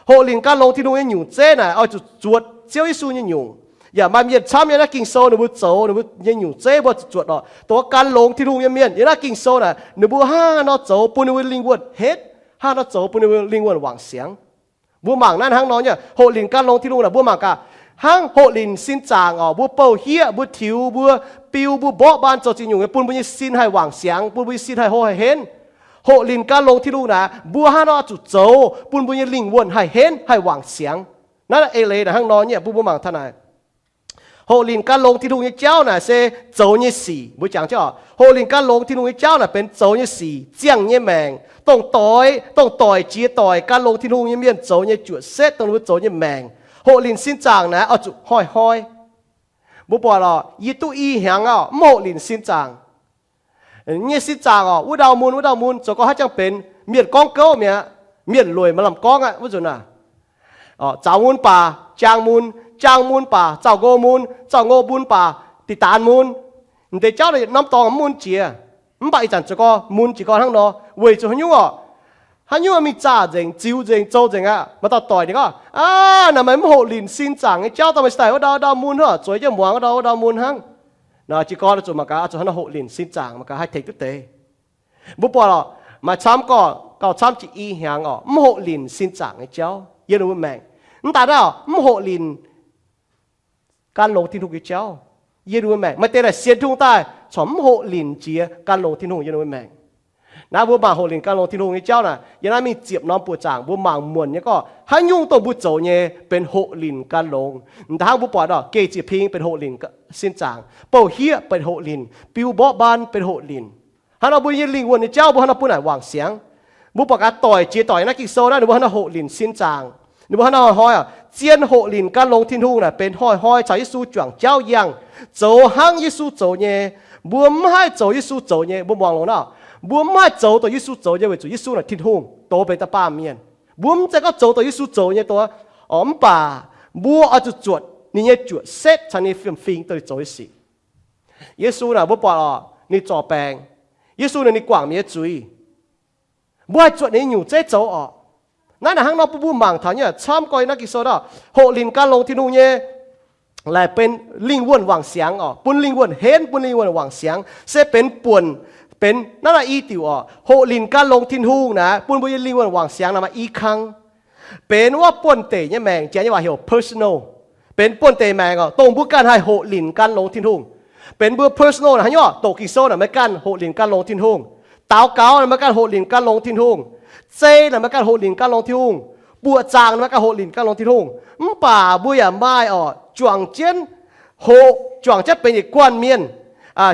Hoqc linc gan longx Tin-Hungh nyei nyungc zeiv naaic oix zuqc zuotc Ziouv Yesu nyei nyungc. Yaac maaih mienh camv yiem naaiv Ging-Sou ninh mbuo zoux ninh mbuo nyei nyungc zeiv mbuo zuqc zuotc oc. Dongh wuov gan longx Tin-Hungh nyei mienh yiem naaiv Ging-Sou naaic ninh mbuo hnangv haaix nor zoux bun ninh mbuo lingh wuonh henv, hnangv haaix nor zoux bun ninh mbuo lingh wuonh wangc siangx. Mbuo mangc naaiv hnangv nor nyei, hoqc linc gan longx Tin-Hungh naaic mbuo mangc gaax, hnangv hoqc linc sin zaangc oc, mbuo bouh hieqv, mbuo tiux, mbuo biu, mbuo mborqv mbaan zoux ziex nyungc nyei bun mbuo nyei sin haih wangc siangx, bun mbuo nyei sin haih hlo haih henv. Hoqc linc gan longx Tin-Hungh naaic mbuo hnangv haaix nor zuqc zoux bun mbuo nyei lingh wuonh haih henv haih wangc siangx. Naaiv eix leiz naaic hnangv nor nyei, bun mbuo mangc taux naaic. Hoqc linc gan longx Tin-Hungh nyei jauv naaic se zoux nyei sic. Mbuo jangx jienv oc, hoqc linc gan longx Tin-Hungh nyei jauv naaic benx zoux nyei sic, ziangh nyei maengc, dongh doix, dongh doic jiex doic gan longx Tin-Hungh nyei mienh zoux nyei juoqc setv, dongh ninh mbuo zoux nyei maengc. Hoqc linc sin zaangc naaic oix zuqc hnoi-hnoi. Mbuo buatc oc, yie duqv i hnyangx oc, mv hoqc linc sin zaangc. Nyei sin zaangc oc, wuov ndau mun, wuov ndau mun, zoux gau haaix jangx benx mienh gorngv gouv mi'aqv, mienh lueic maaih lamh gorngv aqv wuov nzunc naaic. Zaux mun baac jaang mun, jaang mun baac zaux nqo mun, zaux nqo mun baac diqc daanx mun. M'deix jauv naaic norm dorngx mv mun jiex. Mv baac ih zanc zoux gau mun jiex gau hnangv nor. Weic zuqc haaix nyungc oc? Haaix nyungc mingh zaah nzengc, ziux nzengc, zoux nzengc aqv. Maaih dauh doic ninh gorngv, aav, naaic meih mv hoqc linc sin zaangc nyei jauv daaih, meih cingx daaih wuov ndau mun hnangv, zueiz jienv muangx wuov ndau, wuov ndau mun hnangv. Naaic jiez gorn zuqc mangc gaax, zuqc hnangv nor hoqc linc sin zaangc mangc gaax haih tengx duqv deix. Mbuo buatc oc, maaih camv gorqv gauh camv jiex i hnyangx oc, mv hoqc linc sin zaangc nyei jauv yiem ninh mbuo maengc. Mv daaih naaiv, mv hoqc linc gan longx Tin-Hungh nyei jauv yiem ninh mbuo maengc. Maaih deix naaic sienx Tin-Hungh daaih corc mv hoqc linc jiex gan longx Tin-Hungh yiem ninh mbuo maengc. Naaiv mbuo mangc hoqc linc gan longx Tin-Hungh nyei jauv naaic, yiem naaiv mingh ziepc norm buoqc zaangc mbuo mangc muonc nyei gorqv haaix nyungc dongh mbuo zoux nyei benx hoqc linc gan longx. M'daaih hnangv mbuo buatc oc, geh ziec ping benx hoqc linc sin zaangc, bouh hieqv benx hoqc linc, biu mborqv mbaan benx hoqc linc. Hnangv nor mbuo nyei lingh wuonh nyei jauv mbuo hnangv nor bun naaic wangc siangx. Mbuo buatc gaax doic jiex doic naaiv Ging-Sou naaiv, ninh mbuo hnangv nor hoqc linc sin zaangc. Ninh mbuo hnangv nor hnoi oc, zien hoqc linc gan longx Tin-Hungh naaic benx hnoi-hnoi caux Yesu juangc jauv yangh, zoux hnangv Yesu zoux nyei. Mbuo mv haih zoux Yesu zoux nyei. Mbuo muangx longx nor, mbuo mv haih zoux dongh Yesu zoux nyei weic zuqc Yesu naaic Tin-Hungh, doz benx da'baamh mienh. Mbuo mv zeiz gorngv zoux dongh Yesu zoux nyei doz oc, mv baac mbuo oix zuqc zuotc ninh nyei juoqc setv caux ninh fiem-fingx dongh ninh zoux nyei sic. Yesu naaic mbuo buatc oc, ninh zorc baengc. Yesu naaic ninh guangc mienh nyei zuiz. Mbuo haih zuotc ninh nyei nyungc zeiv zoux oc. Naaiv naaic hnangv nor bun mbuo mangc taux nyei, camv gorx naaiv Ging-Sou naaic, hoqc linc gan longx Tin-Hungh nyei laaic benx lingh wuonh wangc siangx oc, bun lingh wuonh henv, bun lingh wuonh wangc siangx, se benx buonc, benx naaiv naaic i diuc oc. Hoqc linc gan longx Tin-Hungh naaic bun mbuo nyei lingh wuonh wangc siangx naaic maaih i kang. Benx wuov buonv-deic nyei maengc, Janx nyei waac heuc personal. Benx buonv-deic maengc oc, dongh mbuo ganh haih hoqc linc gan longx Tin-Hungh. Benx mbuo personal naaic haaix nyungc oc? Doqc Ging-Sou naaic meih ganh hoqc linc gan longx Tin-Hungh. Daux gaux naaic meih ganh hoqc linc gan longx Tin-Hungh. Zei naaic meih ganh hoqc linc gan longx Tin-Hungh. Buoqc zaangc naaic meih ganh hoqc linc gan longx Tin-Hungh. Mv baac mbuo yaac maaih oc, juangc jienv hoqc, juangc jienv benx yietc guanh mienh.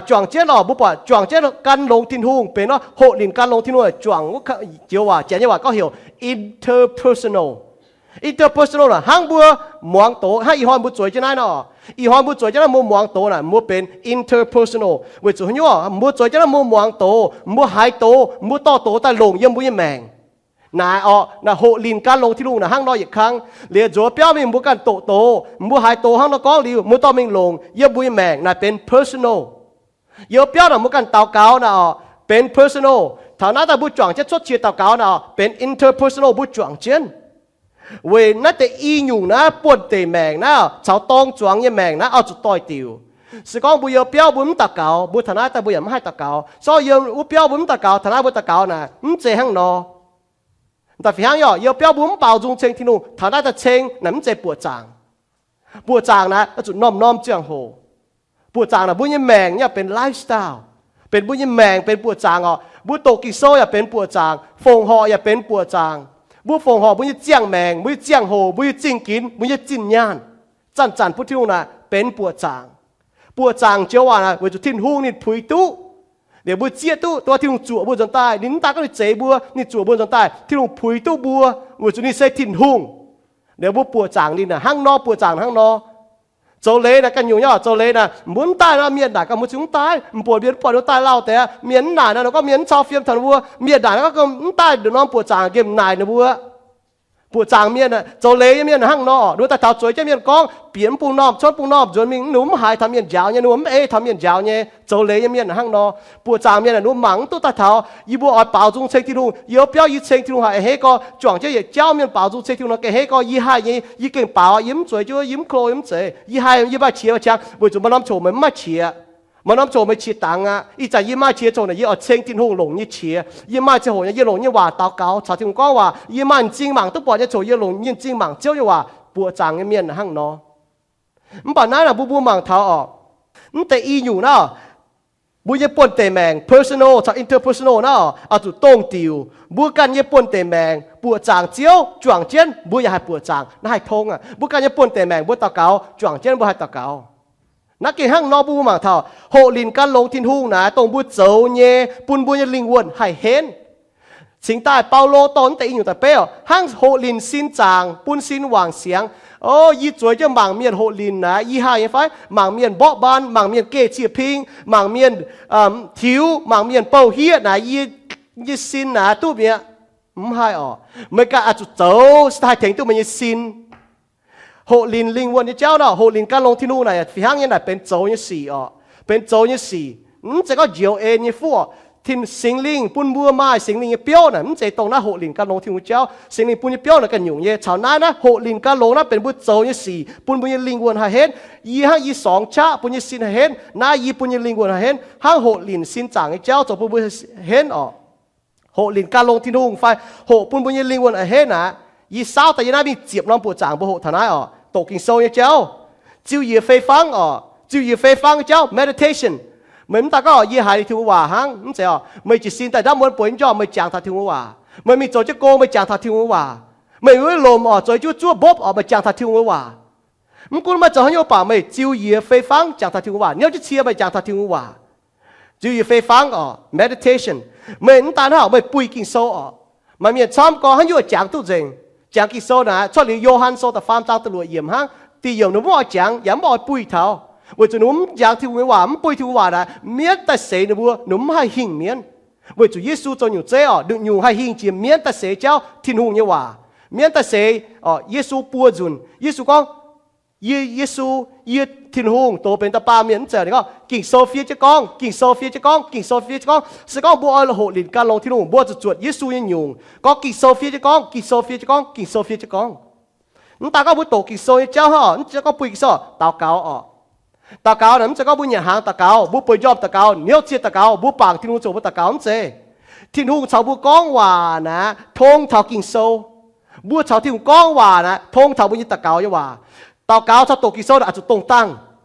Juangc jienv oc, mbuo buatc juangc jienv gan longx Tin-Hungh benx nor, hoqc linc gan longx Tin-Hungh juangc wuov, Janx nyei waac, Janx nyei waac gorngv heuc interpersonal. Interpersonal naaic hnangv mbuo muangx doz, hnangv ih hnoi mbuo zueiz jienv naaiv nor. Ih hnoi mbuo zueiz jienv naaiv, mbuo muangx doz naaic mbuo benx interpersonal. Weic zuqc haaix nyungc oc? Mbuo zueiz jienv naaiv mbuo muangx doz, mbuo haiz doz, mbuo dorh doz daaih longc yiem mbuo nyei maengc. Naaic oc, naaic hoqc linc gan longx Tin-Hungh naaic hnangv nor yietc kang. Liuz nzuonx biauv mingh mbuo ganh doqc doz, mbuo haiz doz hnangv nor gorngv liuz, mbuo dorh mingh longc yiem mbuo nyei maengc, naaic benx personal. Yiem biauv naaic mbuo ganh daux gaux naaic oc, benx personal. Taux naaiv daaih mbuo juangc jienv cuotv qiex daux gaux naaic oc, benx interpersonal, mbuo juangc jienv. Weic naaiv deix i nyungc naaiv, buonv-deic maengc naaiv caux dorng zuangx nyei maengc naaiv oix zuqc doix-diuc. Se gorngv mbuo yiem biauv mbuo mv daux gaux, mbuo taux naaiv daaih mbuo yaac mv haih daux gaux. Se gorngv yiem wuov biauv mbuo mv daux gaux, taux naaiv mbuo daux gaux naaic mv zeiz hnangv nor. Da'fih hnangv yaac yiem biauv mbuo mv baaux nzung ceng Tin-Hungh, taux naaiv daaih ceng naaic mv zeiz buoqc zaangc. Buoqc zaangc naaic oix zuqc norm-norm ziangh hoc. Buoqc zaangc naaic mbuo nyei maengc nyei benx lifestyle. Benx mbuo nyei maengc benx buoqc zaangc orqc. Mbuo doqc Ging-Sou yaac benx buoqc zaangc. Fongc horc yaac benx buoqc zaangc. Mbuo fongc horc mbuo nyei ziangh maengc, mbuo nyei ziangh hoc, mbuo nyei zingh ginx, mbuo nyei zinh nyaanh. Zanc-zanc bun Tin-Hungh naaic benx buoqc zaangc. Buoqc zaangc joux waac naaic weic zuqc Tin-Hungh ninh puix duqv. Liuz mbuo zieqv duqv, duqv Tin-Hungh zuoqc mbuo nzuonx daaih. Ninh mv daan gorngv ninh zeix mbuo, ninh zuoqc mbuo nzuonx daaih. Tin-Hungh puix duqv mbuo weic zuqc ninh se Tin-Hungh. Liuz mbuo buoqc zaangc ninh hnangv nor, buoqc zaangc hnangv nor. Zoux leiz naaic ganh nyungc nyei orqc. Zoux leiz naaic mbuo mv daaih nor, mienh naaic ganh mbuo ziouc mv daaih, mv buatc mienh mv buatc ninh mbuo daaih lauh deix. Mienh mv naaic nor, ninh gorngv mienh mv cau fiem taux ninh mbuo. Mienh naaic nor gorngv mv daaih nor, buoqc zaangc nqemh naaic ninh mbuo. Buoqc zaangc mienh, zoux leiz nyei mienh hnangv nor. Ninh mbuo daaih taux zueiz jienv mienh gorngv, bieqc mv bung normh, cuotv bung normh nzuonx mingh, ninh mbuo mv haiz taux mienh njaaux nyei, ninh mbuo mv ei taux mienh njaaux nyei. Zoux leiz nyei mienh hnangv nor. Buoqc zaangc mienh ninh mbuo mangc mv duqv daaih taux, yie mbuo oix baaux nzung ceng Tin-Hungh, yie mbuo biauv yie ceng Tin-Hungh haih a'hneiv gorx, juangc jienv yietc jauv mienh baaux nzung ceng Tin-Hungh nor gengh a'hneiv gorx, yie haih nyei, yie gengh baaux, yie mv zueiz jienv, yie mv klo, yie mv zeiz, yie haih, yie maaih qiex maaih qangx, weic zuqc maaih norm coc meih mv maaih qiex. Maaih norm coc meih qiex dangx aqv. Ih zanc yie maaih qiex coc naaic, yie oix ceng Tin-Hungh longc nyei qiex. Yie maaih ziangh hoc nyei, yie longc nyei waac daux gaux caux Tin-Hungh gorngv waac. Yie maaih m'zing mangc duqv buatc nyei coc, yie longc nyei m'zing mangc Ziouv nyei waac. Buoqc zaangc nyei mienh hnangv nor. Mv baac naaiv naaic mbuo mbuo mangc taux orqc, mv deix i nyungc naaiv, mbuo nyei buonv-deic maengc, personal caux interpersonal naaiv orqc, oix zuqc dongh diuc. Mbuo ganh nyei buonv-deic maengc buoqc zaangc Ziouv, juangc jienv mbuo yaac haih buoqc zaangc, naaiv haih tong aqv. Mbuo ganh nyei buonv-deic maengc mbuo daux gaux, juangc jienv mbuo haih daux gaux. Naaiv gengh hnangv nor, mbuo mbuo mangc taux hoqc linc gan longx Tin-Hungh naaic, dongh mbuo zoux nyei, bun mbuo nyei lingh wuonh haih henv. Cingx daaih Baulo dorh naaiv deix i nyungc daaih beiv orqc, hnangv hoqc linc sin zaangc bun sin wangc siangx. O, yie zueiz jienv mangc mienh hoqc linc naaic, yie haih nyei fai? Mangc mienh mborqv mbaan, mangc mienh geh cie-ping, mangc mienh tiux, mangc mienh bouh hieqv naaic, yie nyei sin naaic duqv mi'aqv? Mv haih orqc. Meih ganh oix zuqc zoux se haih tengx duqv meih nyei sin. Hoqc linc lingh wuonh nyei jauv nor, hoqc linc gan longx Tin-Hungh naaic fih hnangv nyei naaic benx zoux nyei sic orqc. Benx zoux nyei sic. Mv zeiz gorngv njoux en nyei fuqv orqc. Tin, Singx Lingh bun mbuo maaih Singx Lingh nyei biouv naaic, mv zeiz dongh naaiv hoqc linc gan longx Tin-Hungh jauv. Singx Lingh bun nyei biouv naaic ganh nyungc nyei. Caux naaiv, naaiv hoqc linc gan longx naaiv benx mbuo zoux nyei sic, bun mbuo nyei lingh wuonh haih henv. Yie hnangv yie sorngx qaqv bun nyei sin haih henv, naaiv yie bun nyei lingh wuonh haih henv. Hnangv hoqc linc sin zaangc nyei jauv zoux bun mbuo henv orqc. Hoqc linc gan longx Tin-Hungh fai hoqc bun mbuo nyei lingh wuonh haih henv aqv. Yie saauv daaih yie naaiv mingh ziepc norm buoqc zaangc mbuo hoqc taux naaiv orqc, doqc Ging-Sou nyei jauv. Ziux yiec fei fangv orqc, ziux yiec fei fangv nyei jauv, meditation. Meih mv daan gorngv yie haiz Tin-Hungh waac hnangv, mv zeiz orqc. Meih jiez sin daaih ndaamv muonz bueix nyei jauv meih jangx taux Tin-Hungh waac. Meih mingh zoux jienv gong meih jangx taux Tin-Hungh waac. Meih wuov lomc orqc, zoux jienv zuov mbopv orqc, meih jangx taux Tin-Hungh waac. Mv gunv maaih zoux haaix nyungc baac meih ziux yiec fei fangv jangx taux Tin-Hungh waac, niouv jienv cie meih jangx taux Tin-Hungh waac. Ziux yiec fei fangv orqc, meditation. Meih mv daan hnangv orqc, meih buih Ging-Sou orqc. Maaih mienh camv gorx haaix nyungc jangx duqv nzengc. Jangx Ging-Sou naaic, cuotv liuz Yo^han Sou da'faam zaang da'luoqc yiemc hnangv, diuh yiemc ninh mv oix jangx yaac mv oix buih taux, weic zuqc ninh mv jangx Tin-Hungh nyei waac, mv buih Tin-Hungh waac naaic, mienv daaih seix ninh mbuo, ninh mv haih hingh mienv. Weic zuqc Yesu zoux nyungc zeiv orqc, nduqc nyungc haih hingh jiex mienv daaih seix jauv Tin-Hungh nyei waac. Mienv daaih seix orqc, Yesu buo nzunc, Yesu gorngv, Yie, Yesu, yie Tin-Hungh doz benx da'baamh mienh mv zeiz. Ninh gorngv Ging-Sou fiev jienv gorngv, Ging-Sou fiev jienv gorngv, Ging-Sou fiev jienv gorngv. Se gorngv mbuo oix hoqc linc gan longx Tin-Hungh, mbuo zuqc zuotc Yesu nyei nyungc, gorngv Ging-Sou fiev jienv gorngv, Ging-Sou fiev jienv gorngv, Ging-Sou fiev jienv gorngv. Mv daan gorngv mbuo doqc Ging-Sou nyei jauv hnangv orqc, mv zeiz gorngv buih Ging-Sou, daux gaux orqc. Daux gaux naaic mv zeiz gorngv mbuo nyanc hnaangx daux gaux, mbuo bueix njormh daux gaux, niouv cie daux gaux, mbuo bangc Tin-Hungh zoux mbuo daux gaux, mv zeiz. Tin-Hungh caux mbuo gorngv waac naaic tong taux Ging-Sou. Mbuo caux Tin-Hungh gorngv waac naaic tong taux mbuo nyei daux gaux nyei waac. Daux gaux caux doqc Ging-Sou naaic oix zuqc dongh dangh.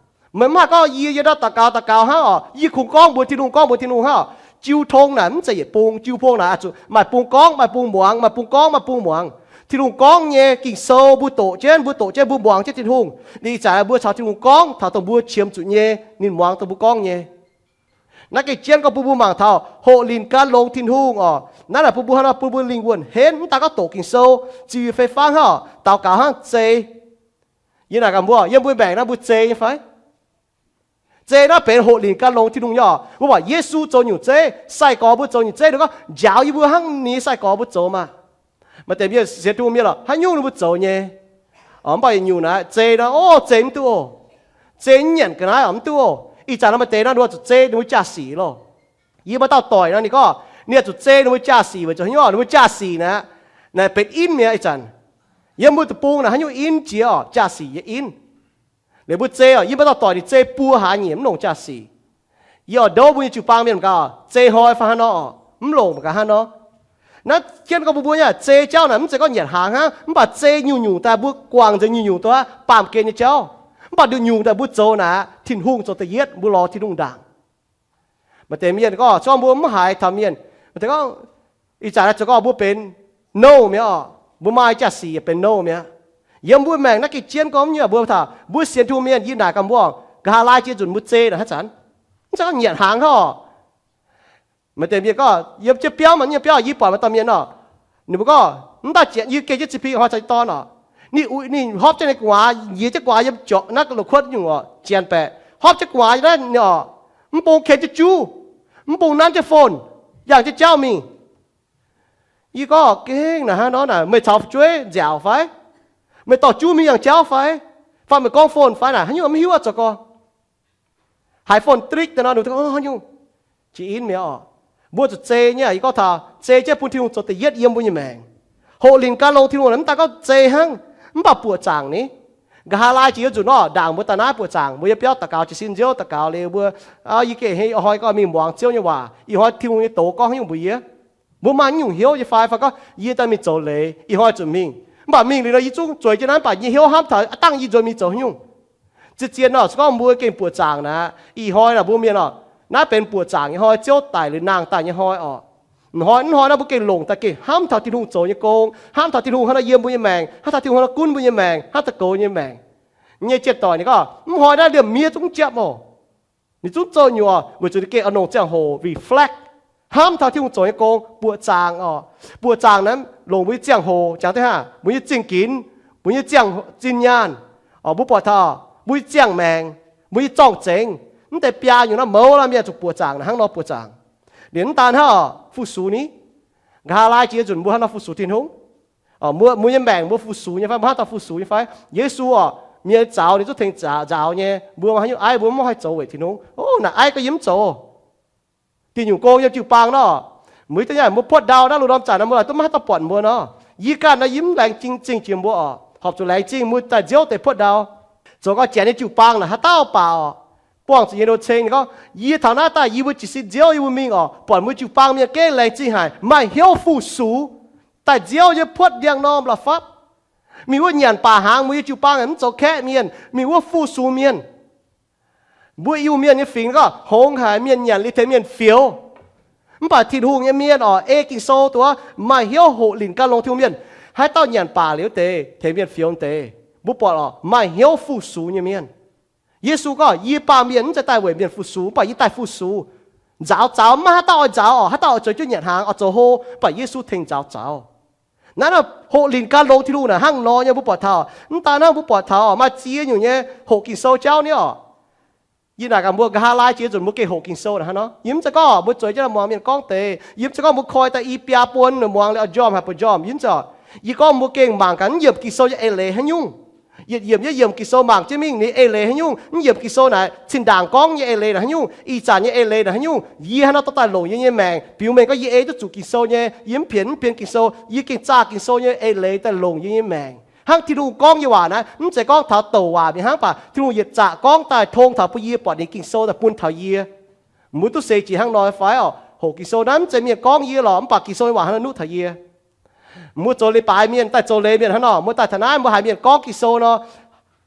Meih mv haih gorngv yie, yie ndau daux gaux daux gaux hnangv orqc, yie kungx gorngv mbuox Tin-Hungh, gorngv mbuox Tin-Hungh hnangv orqc. Jiu tong naaic mv zeiz yietc bung, jiu pong naaic oix zuqc maaih bung gorngv, maaih bung muangx, maaih bung gorngv, maaih bung muangx. Tin-Hungh gorngv nyei Ging-Sou mbuo doqc jienv, mbuo doqc jienv, mbuo muangx jienv Tin-Hungh. Ninh ih zanc mbuo caux Tin-Hungh gorngv taux dongh mbuo qiemx zuqc nyei, ninh muangx dongh mbuo gorngv nyei. Naaiv gengh jienv gorngv bun mbuo mangc taux hoqc linc gan longx Tin-Hungh orqc. Naaiv naaic bun mbuo hnangv nor, bun mbuo lingh wuonh henv, mv daan gorngv doqc Ging-Sou, ziux yiec fei fangv hnangv orqc, daux gaux hnangv, zei. Yie naaic gaax mbuo, yiem mbuo maengc naaiv mbuo zei nyei fai? Zei naaiv benx hoqc linc gan longx Tin-Hungh nyei orqc. Mbuo buatc Yesu zoux nyungc zeiv, sai-gorx mbuo zoux nyungc zeiv, ninh gorngv njaaux yie mbuo hnangv ninh nyei sai-gorx mbuo zoux maah. Maaih deix mienh sienx Tin-Hungh mienh lorqc, haaix nyungc ninh mbuo zoux nyei. Mv baac yietc nyungc naaiv zei nor, o, zei mv duqv oc. Zei mv nyanc ga'naaiv orqc, mv duqv oc. Ih zanc naaiv maaih deix naaiv ninh mbuo zuqc zei ninh mbuo jaa-sic loh. Yie maaih dauh doic nor, ninh gorngv ninh zuqc zei ninh mbuo jaa-sic weic zuqc haaix nyungc orqc, ninh mbuo jaa-sic naaiv, naaiv benx inv mi'aqv ih zanc. Yiem mbuo deic-bung naaiv haaix nyungc inv jiex orqc, jaa-sic yie inv. Liuz mbuo zei orqc, yie maaih dauh doic ninh zei buo hlaax nyeic mv longc jaa-sic. Yie oix ndouv mbuo nyei jiu-baang mienh gaax, zei hnoi fai hnangv nor orqc, mv longc gaax hnangv nor. Naaiv jienv gorngv mbuo mbuo nyei zei jauv naaic mv zeiz gorngv nyanc hnaangx hnangv, mv baac zei nyungc-nyungc daaih mbuo guangc nzengc nyungc-nyungc daaih baamh gen nyei jauv. Mv baac nduqc nyungc daaih mbuo zoux naaic, Tin-Hungh zoux da'yietv, mbuo lorz Tin-Hungh ndaangc. Maaih deix mienh gorngv, se gorngv mbuo mv haiz taux mienh, maaih deix gorngv, ih zanc naaiv zoux gorngv mbuo benx nouh mi'aqv oc. Mbuo maaih jaa-sic benx nouh mi'aqv. Yiem mbuo maengc naaiv gengh jienv gorngv nyei, mbuo taux mbuo sienx Tin-Hungh mienh, yie naaic gaax mbuo, nqa'haav laai jiex nzunc mbuo zei naaic haaix zanc? Mv zeiz gorngv nyanc hnaangx hnangv oc. Maaih deix mienh gorngv, yiem jienv biauv, maaih nyei biauv, yie buatc maaih dauh mienh oc, ninh mbuo gorngv, mv daaih janx, yie gengh jienv ciping hnoi caux yie dorn oc. Ninh uix, ninh hopv jienv ninh gu'nguaaz, njiec jienv gu'nguaaz yiem jorqc naaiv loz-kuotv nyungc oc, janx baeqc, hopv jienv gu'nguaaz naaiv oc, mv bung ken jienv juv, mv bung nanv jienv phone, yangh jienv jauv mingh. Yie gorngv, gengh naaic hnangv nor naaic, meih caux fu'jueiv nziaauc fai? Meih dorh juv mingh yangh jauv fai? Fai meih gorngv phone fai naaic, haaix nyungc mv hiuv aqv zoux gorngv. Haiz phone drik daaih nor, ninh gorngv, haaix nyungc? Jiex in mi'aqv oc. Mbuo zuqc zei nyei. Yie gorngv taux zei jienv bun Tin-Hungh zoux da'yietv yiem mbuo nyei maengc. Hoqc linh gan longx Tin-Hungh mv daaih gorngv zei hnangv, mv baac buoqc zaangc ni. Nqa'haav laai jiex nzunc nor, ndaangc mbuo daaih naaiv buoqc zaangc, mbuo yiem biauv daux gaux jiez sin nziouv daux gaux liuz mbuo, yie gengh hei ih hnoi gorngv mingh muangx Ziouv nyei waac, ih hnoi Tin-Hungh nyei doz gorngv haaix nyungc mbuox yie. Mbuo maaih nyungc hnyouv nyei fai, fai gorngv yie daaih mingh zoux leiz, ih hnoi zuqc mingh. Mv baac mingh liuz nor, yie zungv zueiz jienv naaiv, mv baac yie hnyouv hnamv taux aav dangh yie nzuonx mingh zoux haaix nyungc. Zien-zien nor, se gorngv mbuo gengh buoqc zaangc naaic, ih hnoi naaic mbuo mienh oc, naaiv benx buoqc zaangc nyei hnoi, Ziouv daic liuz nangh daaih nyei hnoi oc. Hnoi, hnoi naaiv mbuo gengh longc daaih gengh hnamv taux Tin-Hungh zoux nyei gong, hnamv taux Tin-Hungh hnangv nor yiem mbuo nyei maengc, hnamv taux Tin-Hungh hnangv nor gunv mbuo nyei maengc, hnamv taux goux nyei maengc. Nyei jien doic ninh gorngv, mv hnoi naaiv liemh miev zungv mv jepv oc. Ninh zungv zoux nyuoz weic zuqc ninh gengh oix longc ziangh hoc reflect, hnamv taux Tin-Hungh zoux nyei gong, buoqc zaangc oc. Buoqc zaangc naaiv longc mbuo nyei ziangh hoc, jangx deix hnangv mbuo nyei zingh ginx, mbuo nyei ziangh zinh nyaanh, mbuo buatc taux mbuo nyei ziangh maengc, mbuo nyei zorng-zengx, mv deix biaa nyungc naaiv mouz laanh mienh zuqc buoqc zaangc naaic hnangv nor buoqc zaangc. Liemh mv daan hnangv oc, fu-sux ni. Nqa'haav laai jiex nzunc mbuo hnangv nor fu-sux Tin-Hungh. Mbuo, mbuo nyei maengc mbuo fu-sux nyei fai? Mbuo hnangv daaih fu-sux nyei fai? Yesu oc, mienh zaux ninh zungv tengx zaux nyei. Mbuo haaix nyungc aiv, mbuo mv haih zoux weic Tin-Hungh. Ov, naaic aiv gorngv yie mv zoux. Diuh nyungc gong yiem jiu-baang nor, mbuo, mbuo puotv ndau naaiv, lungh ndorm zanc naaiv mbuo laaic duqv maiv haaix dauh buatc mbuo nor. Yie ganh naaiv yie mv laengz zingh zingh jiex mbuo oc. Horpc zuqc laengz zingh mbuo daaih nziouv deix puotv ndau. Zoux gau janx nyei jiu-baang naaic haaix dauh baac oc, buangh zuqc nyei ndo ceng ninh gorngv, yie taux naaiv daaih yie mbuo jiez sin nziouv yie mbuo mingh oc, buatc mbuo jiu-baang mienh gengh laengz zingh haic, maaih hnyouv fu-sux, daaih nziouv nyei puotv ndiangx-normh la'fapv. Mingh wuov nyanc baac hnaangx, mbuo nyei jiu-baang mv zoux kaeqv mienh, mingh wuov fu-sux mienh. Mbuo Iu-Mienh nyei fingx gorngv hngongx haic, mienh nyanc liuz tengx mienh fioux. Mv baac Tin-Hungh nyei mienh oc, ei Ging-Sou duqv maaih hnyouv hoqc linh gan longx Tin-Hungh mienh. Haaix dauh nyanc baac liuz deix tengx mienh fioux deix, mbuo buatc oc, maaih hnyouv fu-sux nyei mienh. Yesu gorngv, yie baamh mienh mv zeiz daaih weic mienh fu-sux, mv baac yie daaih fu-sux. Nzaaux zaux maiv haaix dauh oix nzaaux oc, haaix dauh oix zueiz jienv nyanc hnaangx oix zoux hlo, mv baac Yesu tengx nzaaux zaux. Naaiv, naaiv hoqc linh gan longx Tin-Hungh naaic hnangv nor nyei mbuo buatc taux. Mv daan hnangv mbuo buatc taux maaih ziex nyungc nyei hoqc Ging-Sou jauv ni oc. Yie naaic gaax mbuo, nqa'haav laai jiex nzunc mbuo gengh hoqc Ging-Sou naaic hnangv nor. Yie mv zeiz gorngv mbuo zueiz jienv muangx mienh gorngv deix. Yie mv zeiz gorngv mbuo koi daaih i biaa buon muangx liuz oix njormh haaix buonc njormh. Yie mv zeiz. Yie gorngv mbuo gengh mangc gaax mv yiemc Ging-Sou nyei eix leiz haaix nyungc. Yietc yiemc yietc yiemc Ging-Sou mangc jienv mingh ninh eix leiz haaix nyungc. Mv yiemc Ging-Sou naaic cin-ndaangc gorngv nyei eix leiz naaic haaix nyungc, ih zanc nyei eix leiz naaic haaix nyungc. Yie haaix nor dorh daaih longc yie nyei maengc, biux mengh gorngv yie ei duqv zuqc Ging-Sou nyei, yie mv pienx mv pienx Ging-Sou, yie gengh zaah Ging-Sou nyei eix leiz daaih longc yie nyei maengc. Hnangv Tin-Hungh gorngv nyei waac naaiv, mv zeiz gorngv taux douc waac mingh hnangv, mv baac Tin-Hungh yietc zaqc gorngv daaih tong taux bun yie, buatc ninh Ging-Sou daaih bun taux yie. Mbuo duqv seix jiex hnangv nor fai oc? Hoqc Ging-Sou naaiv mv zeiz mienh gorngv yie lorqc, mv baac Ging-Sou nyei waac hnangv nor nuqv taux yie. Mbuo zoux leiz-baaix mienh, daaih zoux leiz mienh hnangv nor, mbuo daaih taux naaiv mbuo haiz mienh gorngv Ging-Sou nor,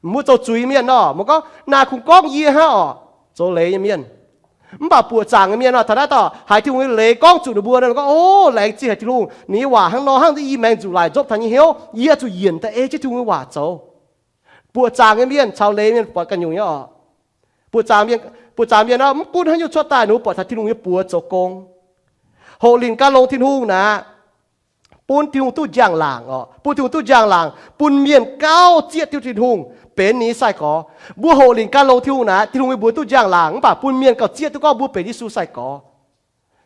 mbuo zoux zuiz mienh nor, mbuo gorngv, naaic kungx gorngv yie hnangv oc. Zoux leiz nyei mienh. Mv baac buoqc zaangc nyei mienh nor, taux naaiv dauh haiz Tin-Hungh nyei leiz gorngv zuqc ninh mbuo nor, gorngv, ov, laengz zingh haic Tin-Hungh, ninh nyei waac hnangv nor hnangv, yie maengx nzuqc laaic nzopv taux nyei hnyouv, yie zuqc yienc daaih ei jienv Tin-Hungh nyei waac zoux. Buoqc zaangc nyei mienh caux leiz mienh buatc ganh nyungc nyei oc. Buoqc zaangc mienh, buoqc zaangc mienh nor, mv gunv haaix nyungc cuotv daaih, ninh mbuo buatc taux Tin-Hungh nyei buoz zoux gong. Hoqc linh gan longx Tin-Hungh naaic, bun Tin-Hungh duqv njang-laangc oc, bun Tin-Hungh duqv njang-laangc, bun mienh gauh zieqv duqv Tin-Hungh, benx ninh nyei sai-gorx. Mbuo hoqc linh gan longx Tin-Hungh naaic, Tin-Hungh nyei mbuox duqv njang-laangc, mv baac bun mienh gauh zieqv duqv gorngv mbuo benx Yesu sai-gorx.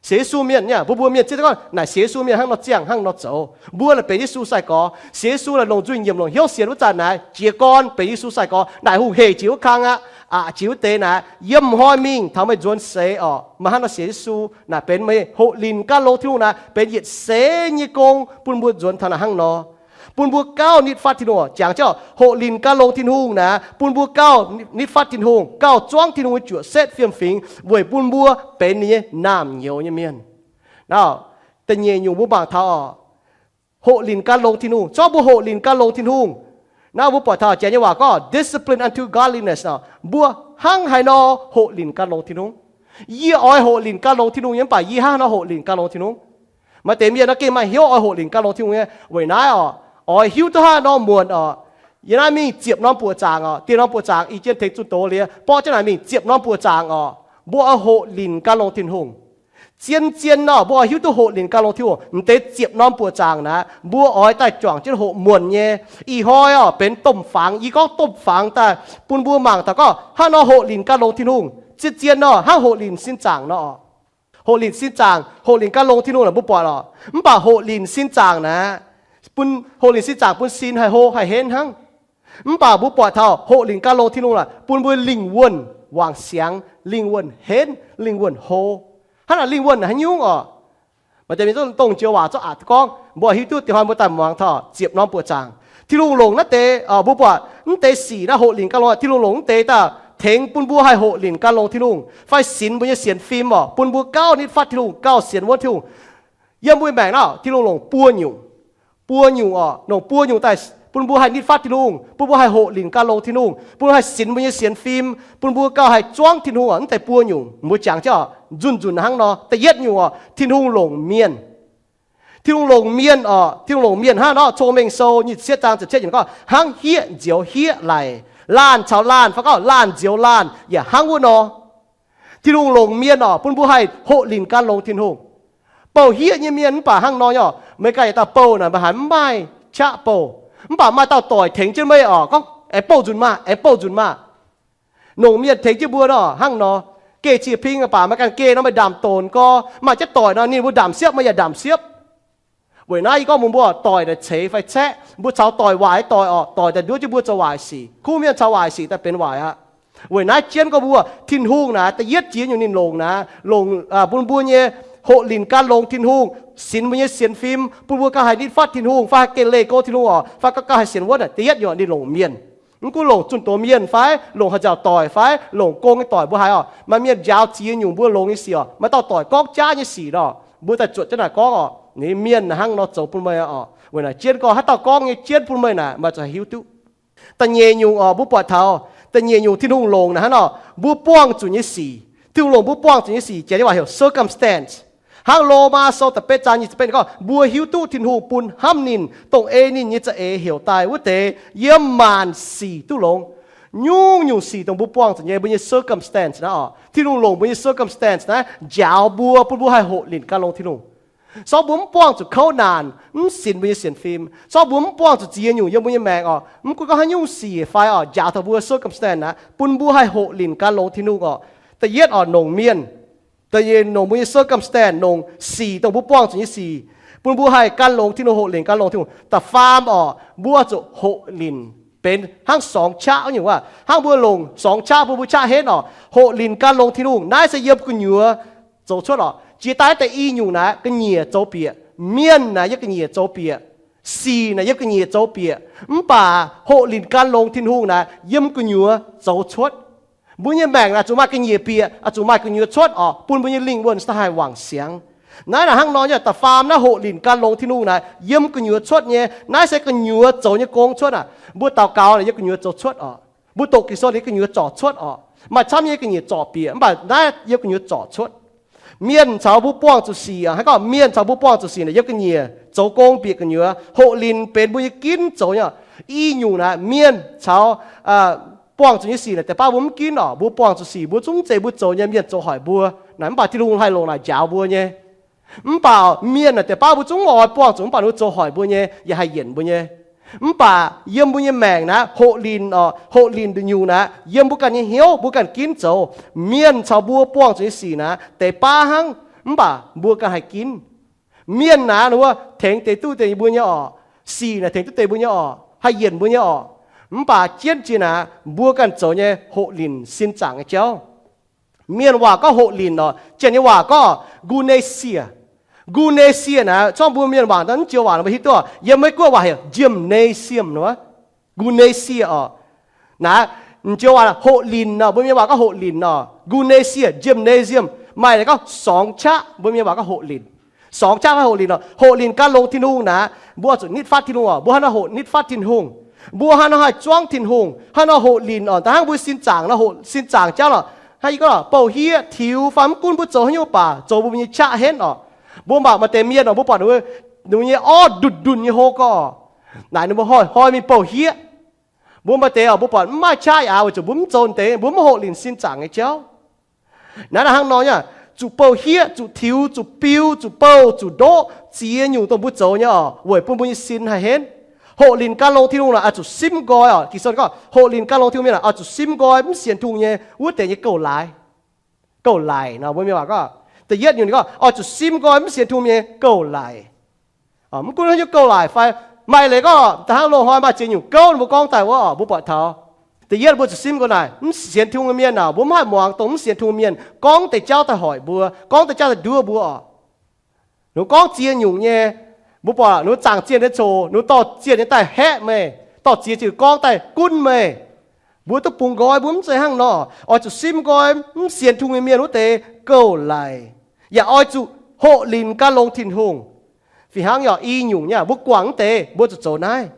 Sienx Yesu mienh, mbuo mbuo mienh zieqv duqv gorngv naaic sienx Yesu mienh hnangv nor ziangh, hnangv nor zoux. Mbuo naaic benx Yesu sai-gorx. Sienx Yesu naaic longc nzuih nyiemc longc hnyouv sienx wuov zanc naaic, jiez gorn benx Yesu sai-gorx. Naaic hungh hec jiex wuov kang aqv. Aqc jiex wuov deix naaic, yiem hnoi mingh taux meih nzuonx seix oc, meih hnangv nor sienx Yesu naaic benx meih hoqc linh gan longx Tin-Hungh naaic, benx yietc seix nyei gong bun mbuo nzuonx taux naaic hnangv nor. Bun mbuo gauh nitv fatv Tin-Hungh. Jangx jienv hoqc linh gan longx Tin-Hungh naaic, bun mbuo gauh nitv fatv Tin-Hungh, gauh zuangv Tin-Hungh nyei juoqc setv fiem-fingx weic bun mbuo benx ninh nyei naamh nyouz nyei mienh. Naaiv, da'nyeic nyungc mbuo mangc taux oc, hoqc linh gan longx Tin-Hungh. Zorqv mbuo hoqc linh gan longx Tin-Hungh, naaiv mbuo buatc taux Janx nyei waac gorngv discipline unto godliness oc. Mbuo hnangv haaix nor hoqc linh gan longx Tin-Hungh? Yie oix hoqc linc gan longx Tin-Hungh nyei, mv baac yie hnangv haaix nor hoqc linc gan longx Tin-Hungh? Maaih deix mienh nor gengh maaih hnyouv oix hoqc linc gan longx Tin-Hungh nyei. Weic naaiv oc, oix hiuv duqv hnangv haaix nor muonc oc, yie naaiv mingh ziepc norm buoqc zaangc oc, dieh norm buoqc zaangc i jien tengx zunh doz liuz, borqv jienv naaic mingh ziepc norm buoqc zaangc oc, mbuo oix hoqc linc gan longx Tin-Hungh. Zien-zien nor, mbuo oix hiuv duqv hoqc linc gan longx Tin-Hungh, m'deix ziepc norm buoqc zaangc naaic, mbuo oix daaih juangc jienv hoqc muonc nyei. Ih hnoi oc, benx domh fangx, yie gorngv domh fangx daaih bun mbuo mangc taux gorngv hnangv nor hoqc linc gan longx Tin-Hungh. Zien-zien nor, hnangv hoqc linc sin zaangc nor. Hoqc linc sin zaangc, hoqc linc gan longx Tin-Hungh naaic mbuo buatc oc. Mv baac hoqc linc sin zaangc naaic, bun, hoqc linc sin zaangc bun sin haih hlo haih henv hnangv. Mv baac mbuo buatc taux hoqc linc gan longx Tin-Hungh naaic bun mbuo lingh wuonh wangc siangx, lingh wuonh henv, lingh wuonh hlo. Hnangv naaic lingh wuonh haaix nyungc oc? Maaih deix mienh dongh joux waac zorqv aqc gorngv, mbuo hiuv duqv dingc hnoi mbuo daaih muangx taux ziepc norm buoqc zaangc. Tin-Hungh longc naaiv deix, mbuo buatc mv deix sic naaiv hoqc linc gan longx, Tin-Hungh longc mv deix daaih tengx bun mbuo haih hoqc linc gan longx Tin-Hungh fai sinx mbuo nyei sienx fim oc, bun mbuo gauh nitv fatv Tin-Hungh, gauh sienx wuonv Tin-Hungh. Yiem mbuo maengc naaiv, Tin-Hungh longc buo nyungc, buo nyungc oc, longc buo nyungc daaih bun mbuo haih nitv fatv Tin-Hungh, bun mbuo haih hoqc linc gan longx Tin-Hungh, bun mbuo haih sinx mbuo nyei sienx fim, bun mbuo gauh haih zuangv Tin-Hungh oc. Mv deix buo nyungc mbuo jangx jienv oc, nzunc nzunc hnangv nor. Da'yietv nyungc oc, Tin-Hungh longc mienh. Tin-Hungh longc mienh oc, Tin-Hungh longc mienh hnangv nor, Cong-Mengh Sou nyic ziepc cietv zaang ziepc cietv yiemc gorngv, hnangv hiev nzioux hiev laic, laanh caux laanh, fai gorngv laanh nzioux laanh, yaac hnangv wuov nor. Tin-Hungh longc mienh oc, bun mbuo haih hoqc linc gan longx Tin-Hungh. Bouh hiev nyei mienh mv baac hnangv nor nyei oc. Meih ganh yietc dauh bouh naaic, meih haiz mv maaih qaqv bouh, mv baac maaih dauh doic tengx jienv meih oc, gorngv, aengx bouh nzunc maah, aengx bouh nzunc maah. Longc mienh tengx jienv mbuo nor hnangv nor. Geh ziex ping baac meih ganh geh nor meih ndamc donx gorx, maaih jienv doic nor ninh mbuo ndamc siepv, meih yaac ndamc siepv. Weic naaiv yie gorngv mbuox mbuo, doic naaic ceix fai caeqv, mbuo caux doic waaic doic oc, doic daaih nduov jienv mbuo zoux waaic sic. Kuv mienh caux waaic sic daaih benx waaic aqv. Weic naaiv jienv gorngv mbuo, Tin-Hungh naaic da'yietv jiex nyungc ninh longc naaic, longc bun mbuo nyei hoqc linc gan longx Tin-Hungh, sinx mbuo nyei sienx fim, bun mbuo gauh haih nitv fatv Tin-Hungh, fai haih gengh leih go Tin-Hungh oc, fai gauh haih sienx wuonv naaic, da'yietv nyungc ninh longc mienh. Mv gunv longc zunh doz mienh fai longc haaix nziaauc doic fai longc gong nyei doic mbuo haiz oc, maaih mienh njaaux ziex nyungc mbuo longx nyei sic oc. Maaih dauh doic gorngv jaav nyei sic nor, mbuo daaih zuotc jienv naaic gorngv oc, ninh mienh hnangv nor zoux bun meih oc. Weic naaic jienv gorngv haaix dauh gorngv nyei jienv bun meih naaic, meih zuqc hiuv duqv. Da'nyeic nyungc oc, mbuo buatc taux da'nyeic nyungc Tin-Hungh longc naaic hnangv nor, mbuo buangh zuqc nyei sic. Tin-Hungh longc mbuo buangh zuqc nyei sic, janx nyei waac heuc circumstance. Hnangv Lomaa Sou da'betv zaang nyic ziepc betv gorngv, mbuo hiuv duqv Tin-Hungh bun hnamv ninh, dongh ei ninh nyei za'eix heuc daaih wuov deix, yiem maanc sic duqv longx. Nyungc-nyungc sic dongh mbuo buangh zuqc nyei, mbuo nyei circumstance naaiv oc, Tin-Hungh longc mbuo nyei circumstance naaiv njaaux mbuo, bun mbuo haih hoqc linc gan longx Tin-Hungh. Sorng mbuo mv buangh zuqc kouv naanc, mv sinx mbuo nyei sienx fim. Sorng mbuo mv buangh zuqc ziex nyungc yiem mbuo nyei maengc oc, mv gunv gorngv haaix nyungc sic fai oc, njaaux taux mbuo circumstance naaiv, bun mbuo haih hoqc linc gan longx Tin-Hungh oc. Da'yietv oc, longc mienh. Da'nyeic, longc mbuo nyei circumstance, longc sic dongh mbuo buangh zuqc nyei sic, bun mbuo haih gan longx Tin-Hungh, hoqc linc gan longx Tin-Hungh. Da'faam oc, mbuo zuqc hoqc linc benx hnangv sorngx qaqv nyungc wuov. Hnangv mbuo longc sorngx qaqv bun mbuo qaqv henv oc, hoqc linc gan longx Tin-Hungh. Naaiv se yiem gu'nyuoz zoux cuotv oc. Jiex daaih deix i nyungc naaic ga'nyiec zoux bieqc. Mienh naaic yiem ga'nyiec zoux bieqc. Sic naaic yiem ga'nyiec zoux bieqc. Mv baac hoqc linc gan longx Tin-Hungh naaic yiem gu'nyuoz zoux cuotv. Mbuo nyei maengc naaic zuqc maaih ga'nyiec bieqc, zuqc maaih gu'nyuoz cuotv oc, bun mbuo nyei lingh wuonh se haih wangc siangx. Naaiv naaic hnangv nor nyei. Da'faam naaiv hoqc linc gan longx Tin-Hungh naaic yiem gu'nyuoz cuotv nyei. Naaiv se gu'nyuoz zoux nyei gong cuotv aac. Mbuo daux gaux naaic yiem gu'nyuoz zoux cuotv oc. Mbuo doqc Ging-Sou yiem gu'nyuoz zorc cuotv oc. Maaih camv nyei ga'nyiec zorc bieqc, mv baac naaiv yiem gu'nyuoz zorc cuotv. Mienh caux mbuo buangh zuqc sic aac, hnangv gorngv mienh caux mbuo buangh zuqc sic naaic yiem ga'nyiec zoux gong bieqc gu'nyuoz. Hoqc linc benx mbuo nyei ginv zoux nyei. I nyungc naaic mienh caux buangh zuqc nyei sic naaic deix baav mbuo mv ginv oc. Mbuo buangh zuqc sic mbuo zungv zeiz mbuo zoux nyei, mienh zoux hoic mbuo naaic, mv baac Tin-Hungh haih longc naaic njaaux mbuo nyei. Mv baac mienh naaic deix baav mbuo zungv oix buangh zuqc, mv baac ninh mbuo zoux hoic mbuo nyei, yaac haih yienc mbuo nyei. Mv baac yiem mbuo nyei maengc naaiv hoqc linc oc, hoqc linc nduqc nyungc naaiv yiem mbuo ganh nyei hnyouv, mbuo ganh ginv zoux. Mienh caux mbuo buangh zuqc nyei sic naaiv deix baav hnangv, mv baac mbuo ganh haih ginv. Mienh naaiv ninh mbuo tengx deix duqv deix mbuo nyei oc. Sic naaic tengx duqv deix mbuo nyei oc, haih yienc mbuo nyei oc. Mv baac jienv jiex naaiv mbuo ganh zoux nyei hoqc linc sin zaangc nyei jauv. Mienh waac gorngv hoqc linc oc, janx nyei waac gorngv gu ne sie. Gu ne sie naaiv, corng mbuo mienh waac naaiv, mv joux waac mbuo hiuv duqv. Yiem Meiv Guoqv waac heuc gymnasium nor. Gu ne sie oc. Naaiv, mv joux waac hoqc linc nor, mbuo mienh waac gorngv hoqc linc nor. Gu ne sie, gymnasium, maaih gorngv sorngx qaqv, mbuo mienh waac gorngv hoqc linc. Sorngx qaqv fai hoqc linc nor. Hoqc linc gan longx Tin-Hungh naaiv, mbuo zuqc nitv fatv Tin-Hungh oc. Mbuo hnangv nor hoqc nitv fatv Tin-Hungh. Mbuo hnangv nor haih zuangv Tin-Hungh, hnangv nor hoqc linc oc. Da'hnangv mbuo sin zaangc nor, hoqc sin zaangc jauv nor, Hnangv yie gorngv bouh hieqv, tiux fai mv gunv mbuo zoux haaix nyungc baac zoux mbuo nyei qaqv henv oc. Mbuo mangc maaih deix mienh oc, mbuo buatc ninh nyei orv ndunh ndunh nyei hlo gorx, naaic ninh mbuo hnoi-hnoi mingh bouh hieqv. Mbuo maaih deix oc, mbuo buatc mv maaih qaqv yaac weic zuqc mbuo mv zoux deix, mbuo mv hoqc linc sin zaangc nyei jauv. Naaiv hnangv nor nyei, zuqc bouh hieqv, zuqc tiux, zuqc biu, zuqc bouh, zuqc ndoqv, ziex nyungc dongh mbuo zoux nyei oc, weic bun mbuo nyei sin haih henv. Hoqc linc gan longx Tin-Hungh naaic oix zuqc simv nqoi oc. Ging-Sou gorngv hoqc linc gan longx Tin-Hungh mienh oix zuqc simv nqoi, mv sienx Tin-Hungh nyei wuov deix nyei gouv laaix. Gouv laic nor mbuo mienh waac gorngv, da'yietv nyungc ninh gorngv oix zuqc simv nqoi mv sienx Tin-Hungh nyei gouv laic. Mv gunv haaix nyungc gouv laic fai, maaih leiz gorngv da'hnangv loz-hnoi maaih ziex nyungc gouv mbuo gorngv daaih wuov oc, mbuo buatc taux da'yietv mbuo zuqc simv nqoi naaic, mv sienx Tin-Hungh nyei mienh aah, mbuo mv haih muangx dongh mv sienx Tin-Hungh mienh gorngv deix jauv daaih hoic mbuo, gorngv deix jauv daaih nduov mbuo oc. Ninh gorngv ziex nyungc nyei, mbuo buatc ninh zaangc zienh nyei coc, ninh dorh zienh nyei daaih haeqv meih, dorh ziex nyungc gorngv daaih gunv meih. Mbuo duqv bungx nqoi, mbuo mv zeiz hnangv nor. Oix zuqc simv nqoi mv sienx Tin-Hungh nyei mienh wuov deix gouv laic, yaac oix zuqc hoqc linc gan longx Tin-Hungh. Fih hnangv yaac i nyungc nyei, mbuo guangc wuov deix mbuo zuqc zoux naaiv.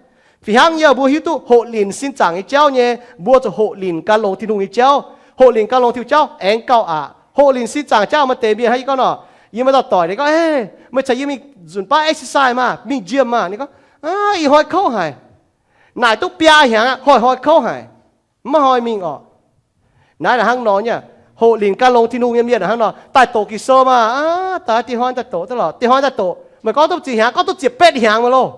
Fih hnangv yie mbuo hiuv duqv hoqc linc sin zaangc nyei jauv nyei, mbuo zuqc hoqc linc gan longx Tin-Hungh nyei jauv. Hoqc linc gan longx Tin-Hungh jauv aengx gauh aqc. Hoqc linc sin zaangc jauv maaih deix mienh hnangv yie gorngv nor, yie maaih dauh doic ninh gorngv, Meih caux yie mingh nzunc baav exercise maah, mingh gym maah. Ninh gorngv, Ih hnoi kouv haic. Naaic duqv biaa hnyangx aqv, hnoi-hnoi kouv haic, maiv hnoi mingh oc. Naaiv hnangv nor nyei, hoqc linc gan longx Tin-Hungh nyei mienh hnangv nor, daaih doqc Ging-Sou maah, daaih dieh hnoi daaih doqc duqv lorqc, dieh hnoi daaih doqc, meih gorngv duqv ziepc hnyangx, gorngv duqv ziepc betv hnyangx maah loh.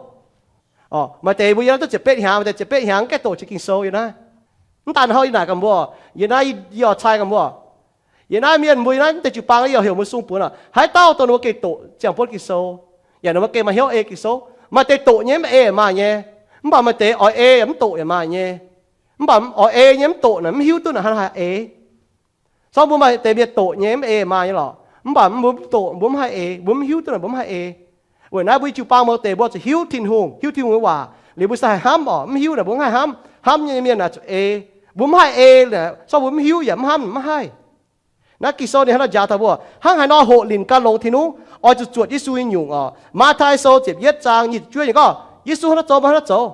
Maaih deix mbuo yiem naaiv duqv ziepc betv hnyangx, maaih deix ziepc betv hnyangx mv gaengh doqc jiex Ging-Sou yiem naaiv. Mv daan hnoi yie naaic gaax mbuo, yiem naaiv yie oix cai gaax mbuo, yie naaiv mienh mbuo yiem naaiv mv deix jiu-baang yie oix heuc mbuo sung buonc oc, haaix dauh dongh ninh mbuo gengh doqc ziangh buonv Ging-Sou, yaac ninh mbuo gengh maaih hnyouv ei Ging-Sou. Maaih deix doqc nyei mv ei maaih nyei, mv baac maaih deix oix ei mv doqc yaac maaih nyei. Mv baac oix ei nyei mv doqc naaic mv hiuv duqv naaic hnangv haaix ei. Sorng mbuo maaih deix mienh doqc nyei mv ei maaih nyei lorqc, mv baac mbuo mv doqc mbuo mv haih ei, mbuo mv hiuv duqv naaic mbuo mv haih ei. Weic naaiv mbuo nyei jiu-baang mouz deix mbuo zuqc hiuv Tin-Hungh, hiuv Tin-Hungh nyei waac liuz mbuo sai haih hnamv oc. Mv hiuv naaic mbuo mv haih hnamv. Hnamv nyei mienh naaic zuqc ei. Mbuo mv haih ei, sorng mbuo mv hiuv yaac mv hnamv mv haih. Naaiv Ging-Sou ninh hnangv nor njaaux taux mbuo, hnangv haaix nor hoqc linc gan longx Tin-Hungh, oix zuqc zuotc Yesu nyei nyungc oc. Matv^taai Sou ziepc yietv zaang nyic ziepc juov yiemc gorngv Yesu hnangv nor zoux, mbuo hnangv nor zoux.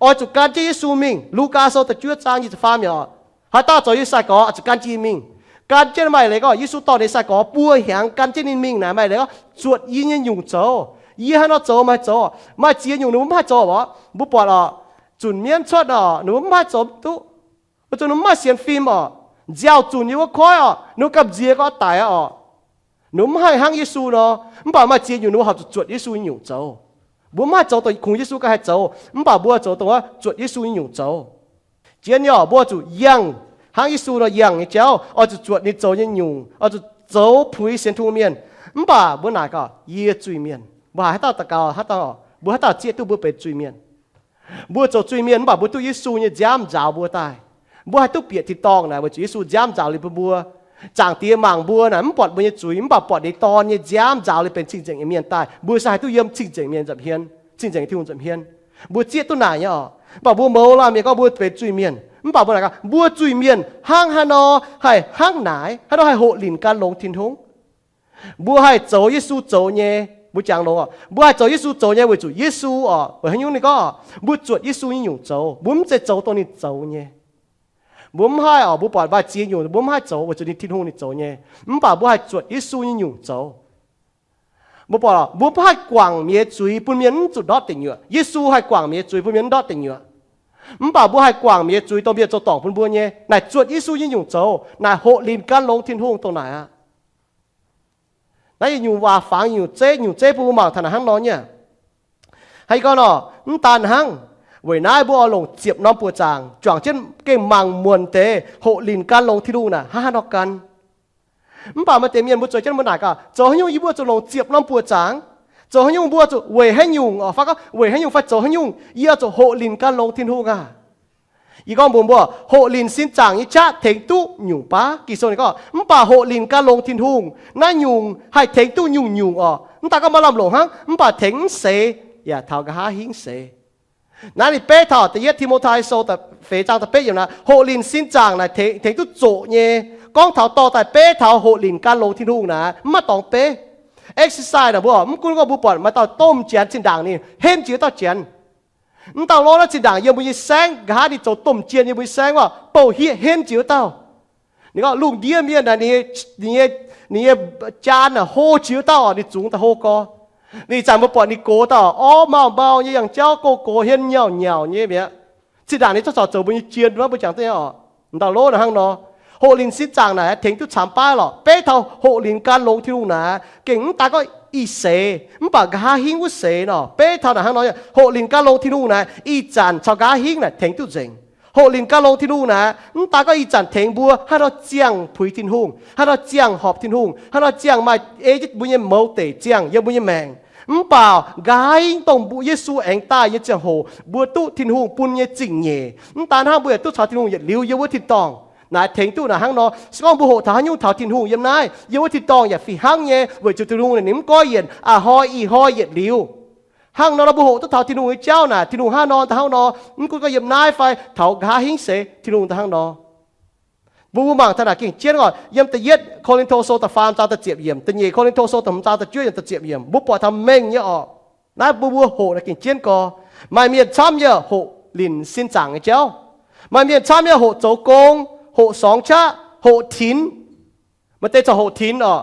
Oix zuqc gan jienv Yesu mingh. Lugaa Sou da'juov zaang nyic ziepc faam yiemc oc, haaix dauh zoux yie sai-gorx oix zuqc gan jienv yie mingh. Gan jienv maaih leiz gorngv Yesu dorh ninh sai-gorx buo hnyangx gan jienv ninh mingh naaic maaih leiz gorngv zuotc yie nyei nyungc zoux. Yie hnangv nor zoux meih haih zoux. Maaih ziex nyungc ninh mbuo mv haih zoux oc. Mbuo buatc oc, zunc mienv cuotv oc, ninh mbuo mv haih zoux duqv. Weic zuqc ninh mbuo mv maaih sienx fim oc. Nziaaux zunc yiem wuov koiv oc, ninh mbuo gamh nziex gorngv daic aqv oc. Ninh mbuo mv haih hnangv Yesu nor. Mv baac maaih ziex nyungc ninh mbuo horpc zuqc zuotc Yesu nyei nyungc zoux. Mbuo mv haih zoux dongh kungx Yesu ganh haih zoux, mv baac mbuo zoux dongh wuov zuotc Yesu nyei nyungc zoux. Zien nyei oc, mbuo zuqc yangh hnangv Yesu nor yangh nyei jauv, oix zuqc zuotc ninh zoux nyei nyungc, oix zuqc zoux puix sienx Tin-Hungh mienh. Mv baac mbuo naaic gaax, yie zuiz-mienh. Mbuo haaix dauh daux gaux, haaix dauh, mbuo haaix dauh zieqv duqv mbuo benx zuiz-mienh? Mbuo zoux zuiz-mienh mv baac mbuo duqv Yesu nyei nziaamv nzaaux mbuo daaih. Mbuo haih duqv bieqc tin-dorngh naaic weic zuqc Yesu nziaamv nzaaux liuz bun mbuo. Zaangc Diex mangc mbuo naaic mv buatc mbuo nyei zuiz, mv baac buatc ninh Dorn nyei nziaamv nzaaux liuz benx cing-nzengc nyei mienh daaih, mbuo se haih duqv yiem cing-nzengc mienh nza'hmien, cing-nzengc Tin-Hungh nza'hmien. Mbuo zieqv duqv naaic nyei oc. Mv baac mbuo mouz laanh mienh gorngv mbuo benx zuiz-mienh, mv baac mbuo naaic gaax, mbuo zuiz-mienh hnangv haaix nor haih hnangv naaic, haaix nor haih hoqc linc gan longx Tin-Hungh? Mbuo haih zoux Yesu zoux nyei. Mbuo jangx longx oc, mbuo haih zoux Yesu zoux nyei weic zuqc Yesu oc, weic haaix nyungc ninh gorngv mbuo zuotc Yesu nyei nyungc zoux, mbuo mv zeiz zoux dongh ninh zoux nyei. Mbuo mv haih oc, mbuo buatc maaih ziex nyungc mbuo mv haih zoux weic zuqc ninh Tin-Hungh ninh zoux nyei. Mv baac mbuo haih zuotc Yesu nyei nyungc zoux. Mbuo buatc mbuo mv haih guangc mi'aqv zuiz bun mienh mv zuqc ndortv deic nyuoqc. Yesu haih guangc mi'aqv zuiz bun mienh mv ndortv deic nyuoqc. Mv baac mbuo haih guangc mi'aqv zuiz dongh mienh zoux dorngc bun mbuo nyei, naaic zuotc Yesu nyei nyungc zoux, naaic hoqc linc gan longx Tin-Hungh dongh naaic aqv. Naaiv yietc nyungc waac fangx nyungc zeiv, nyungc zeiv bun mbuo mangc taux naaic hnangv nor nyei. Hnangv yie gorngv nor, mv daan hnangv. Weic naaiv mbuo oix longc ziepc norm buoqc zaangc juangc jienv gengh mangc muonc deix hoqc linc gan longx Tin-Hungh naaic hnangv haaix nor gan. Mv baac maaih deix mienh mbuo zueiz jienv mbuo naaic gaax, zoux haaix nyungc yie mbuo zuqc longc ziepc norm buoqc zaangc? Zoux haaix nyungc mbuo zuqc weic haaix nyungc oc, fai gorngv weic haaix nyungc fai zoux haaix nyungc yie zuqc hoqc linc gan longx Tin-Hungh aac? Yie gorngv mbuox mbuo, hoqc linc sin zaangc nyei qaqv tengx duqv nyungc baav. Ging-Sou ninh gorngv, mv baac hoqc linc gan longx Tin-Hungh naaiv nyungc haih tengx duqv nyungc-nyungc oc. Mv daan gorngv maaih lamh longc hnangv, mv baac tengx mv seix, yaac taux nqa'haav hingv seix. Naaiv ninh beiv taux da'yietv Ti^mo^tai Sou feix zaang da'betv yiemc naaic, hoqc linc sin zaangc naaic tengx, tengx duqv zoqc nyei. Gorngv taux dorh daaih beiv taux hoqc linc gan longx Tin-Hungh naaic, mv maaih dorngx beiv. Exercise naaic mbuo mv gunv gorngv mbuo buatc maaih dauh domh janx zinh ndaangc ninh henv jiex wuov dauh janx. Mv dauh lorqc naaiv zinh ndaangc yiem mbuo nyei saengv, nqa'haav ninh zoux domh jien yiem mbuo nyei saengv wuov, bouh hieqv henv jiex wuov dauh. Ninh gorngv lungh ndiev mienh naaic, ninh nyei, ninh nyei jaan naaic hlo jiex wuov dauh oc, ninh zungx daaih hlo gorx. Ninh ih zanc mbuo buatc ninh gox dauh orv mauh mbau nyei, yangh jauv gox gox, hien nyauc nyauc nyei mi'aqv. Zinh ndaangc ninh corc zoux mbuo nyei jien, mbuo jangx duqv nyei oc. Ndau lov naaic hnangv nor, hoqc linc sin zaangc naaic tengx duqv camx baav lorqc. Beiv taux hoqc linc gan longx Tin-Hungh naaic gengh mv daan gorngv ih seix, mv baac nqa'haav hingv wuov seix nor. Beiv taux naaic hnangv nor, hoqc linc gan longx Tin-Hungh naaic ih zanc caux nqa'haav hingv naaic tengx duqv nzengc. Hoqc linc gan longx Tin-Hungh naaic mv daan gorngv ih zanc tengx mbuo haaix nor ziangh puix Tin-Hungh, haaix nor ziangh horpc Tin-Hungh, haaix nor ziangh maaih ei jienv mbuo nyei mouz deic ziangh yiem mbuo nyei maengc. Mv baac nqa'haav hingv dongh mbuo Yesu aengx daaih nyei ziangh hoc mbuo duqv Tin-Hungh bun nyei zingh nyeic. Mv daan hnangv, mbuo yaac duqv caux Tin-Hungh yietc liuz yiem wuov tin-dorngh. Naaic tengx duqv naaic hnangv nor. Se gorngv mbuo hoqc taux haaix nyungc taux Tin-Hungh yiem naaiv, yiem wuov tin-dorngh yaac fih hnangv nyei, weic zuqc Tin-Hungh ninh mv goiv yienc, a'hnoi ih hnoi yietc liuz. Hnangv nor, mbuo hoqc duqv taux Tin-Hungh nyei jauv naaic, Tin-Hungh hnangv nor daaih hnangv nor, mv gunv gorngv yiem naaiv fai taux nqa'haav hingv seix, Tin-Hungh daaih hnangv nor. Mbuo mbuo mangc taux naaic gengh jienv oc, yiem da'yietv Ko^lin^to Sou da'faam zaang da'ziepc yiemc, da'nyeic Ko^lin^to Sou da'hmz zaang da'juov yiemc da'ziepc yiemc, mbuo buatc taux mengh nyei oc. Naaiv mbuo mbuo hoqc naaic gengh jienv gorx. Maaih mienh camv nyei hoqc linc sin zaangc nyei jauv. Maaih mienh camv nyei hoqc zoux gong, hoqc sorngx qaqv, hoqc tinx. Maaih deix corc hoqc tinx oc.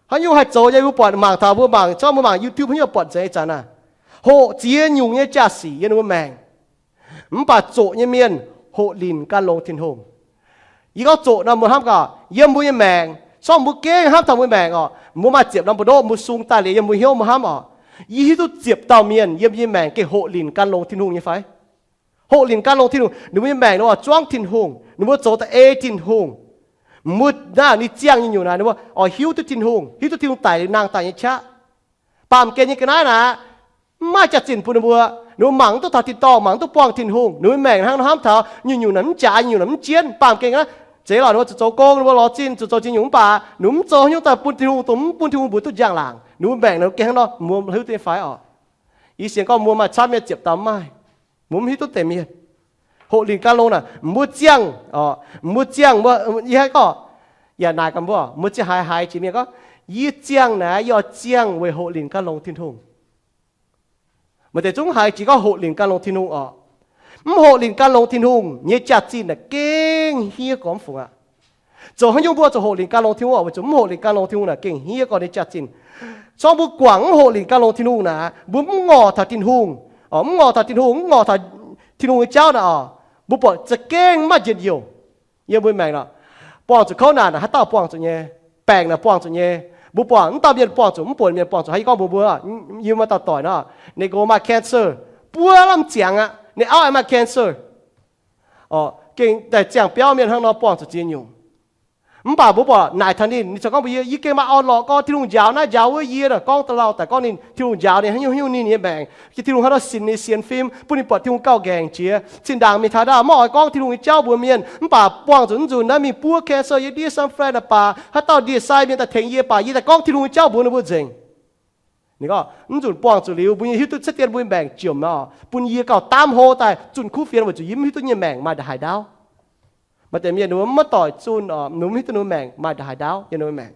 Haaix nyungc haih zoux nyei, mbuo buatc mangc taux, mbuo mangc, zorqv mbuo mangc YouTube haaix nyungc buatc nzengc ih zanc naaic. Hoqc ziex nyungc nyei jaa-sic yiem ninh mbuo maengc. Mv baac zoqc nyei mienh hoqc linc gan longx Tin-Hungh. Yie gorngv zoqc nor mbuo hnamv gaax, yiem mbuo nyei maengc, zorqv mbuo gengh hnamv taux mbuo maengc oc, mbuo maaih ziepc norm mbu'ndongv mbuo sung daaih liuz yiem mbuo hnyouv mbuo hnamv oc. Yie hiuv duqv ziepc dauh mienh yiem yie maengc gengh hoqc linc gan longx Tin-Hungh nyei fai? Hoqc linc gan longx Tin-Hungh, ninh mbuo nyei maengc ninh oix zuangv Tin-Hungh, ninh mbuo zoux da'ei Tin-Hungh. Mbuo naaiv ninh ziangh nyei nyungc naaic, ninh mbuo oix hiuv duqv Tin-Hungh, hiuv duqv Tin-Hungh daic liuz nangh daaih nyei qaqv. Baamh gen nyei ga'naaiv naaic, mv maaih jaax-zinh bun ninh mbuo. Ninh mbuo mangc mv duqv taux tin-dorngh, mangc mv duqv buangh Tin-Hungh. Ninh mbuo maengc hnangv nor hnamv taux nyungc-nyungc naaic mv jaaix, nyungc-nyungc naaic mv jienv. Baamh gen naaiv zeiz lorqc, ninh mbuo zuqc zoux gong, ninh mbuo lorz zinh, zuqc zoux ziex nyungc mv baac ninh mv zoux haaix nyungc daaih bun Tin-Hungh, dongh mv bun Tin-Hungh mbuox duqv njang-laangc. Ninh mbuo maengc naaic gengh hnangv nor, mbuo hiuv duqv nyei fai oc? Yie sienx gorngv mbuo maaih camv nyei ziepc dauh maaih. Mbuo mv hiuv duqv deix mienh. Hoqc linc gan longx naaic, mbuo ziangh, mbuo ziangh, mbuo, yie haih gorngv, yaac naaic gaax mbuo, mbuo ziangh haiz haiz jiex mienh gorngv, yie ziangh naaic, yie oix ziangh weic hoqc linc gan longx Tin-Hungh. Maaih deix zungv haiz jiex gorngv hoqc linc gan longx Tin-Hungh oc. Mv hoqc linc gan longx Tin-Hungh nyei jaax-zinh naaic gengh hniev gormx fungc aqv. Zoux haaix nyungc mbuo zuqc hoqc linc gan longx Tin-Hungh oc, weic zuqc mv hoqc linc gan longx Tin-Hungh naaic gengh hniev gormx nyei jaax-zinh. Zorqv mbuo guangc mv hoqc linc gan longx Tin-Hungh naaic, mbuo mv ngorc taux Tin-Hungh, mv ngorc taux Tin-Hungh, mv ngorc taux Tin-Hungh nyei jauv naaic oc, mbuo buatc za'gengh mv maaih njien-youh. Yiem mbuo maengc naaic, buangh zuqc kouv naanc naaic haaix dauh buangh zuqc nyei? Baengc naaic buangh zuqc nyei. Mbuo buangh mv dauh mienh buangh zuqc, mv buonc mienh buangh zuqc. Haaix yie gorngv mbuo mbuo, yie maaih dauh doic nor, ninh nqox maaih cancer, buo lamh ziangx aqv, ninh auv aengx maaih cancer. Gengh daaih ziangh biauv mienh hnangv nor buangh zuqc ziex nyungc. Mv baac mbuo buatc naaic taux ninh, ninh corc gorngv mbuox yie, yie gengh maaih orn-lorqc gorngv Tin-Hungh njaaux naaiv njaaux wuov yie, gorngv da'lauh daaih gorngv ninh, Tin-Hungh njaaux ninh haaix nyungc haaix nyungc ninh nyei maengc, Tin-Hungh haaix nor sinc ninh sienx fim, bun ninh buatc Tin-Hungh gauh nqaengc jiex. Zinh ndaangc mingh taux ndaauh maiv oix gorngv Tin-Hungh nyei jauv mbuox mienh, mv baac buangh zuqc naaiv nzunc naaiv mingh buov cancer yie ndiev San Fran naaic baac, haaix dauh ndie-sai mienh daaih tengx yie baac, yie daaih gorngv Tin-Hungh nyei jauv mbuox ninh mbuo nzengc. Ninh gorngv, mv nzunc buangh zuqc liuz, mbuo nyei hiuv duqv cuotv dien mbuo nyei maengc jomc nor, bun yie gauh daamv hlo daaih zunh kuv fienx weic zuqc yie mv hiuv duqv nyei maengc maaih ndongc haaix ndaauv. Maaih deix mienh ninh mbuo maiv doic zunh oc, ninh mbuo mv hiuv duqv ninh mbuo maengc maaih ndongc haaix ndaauv yiem ninh mbuo maengc.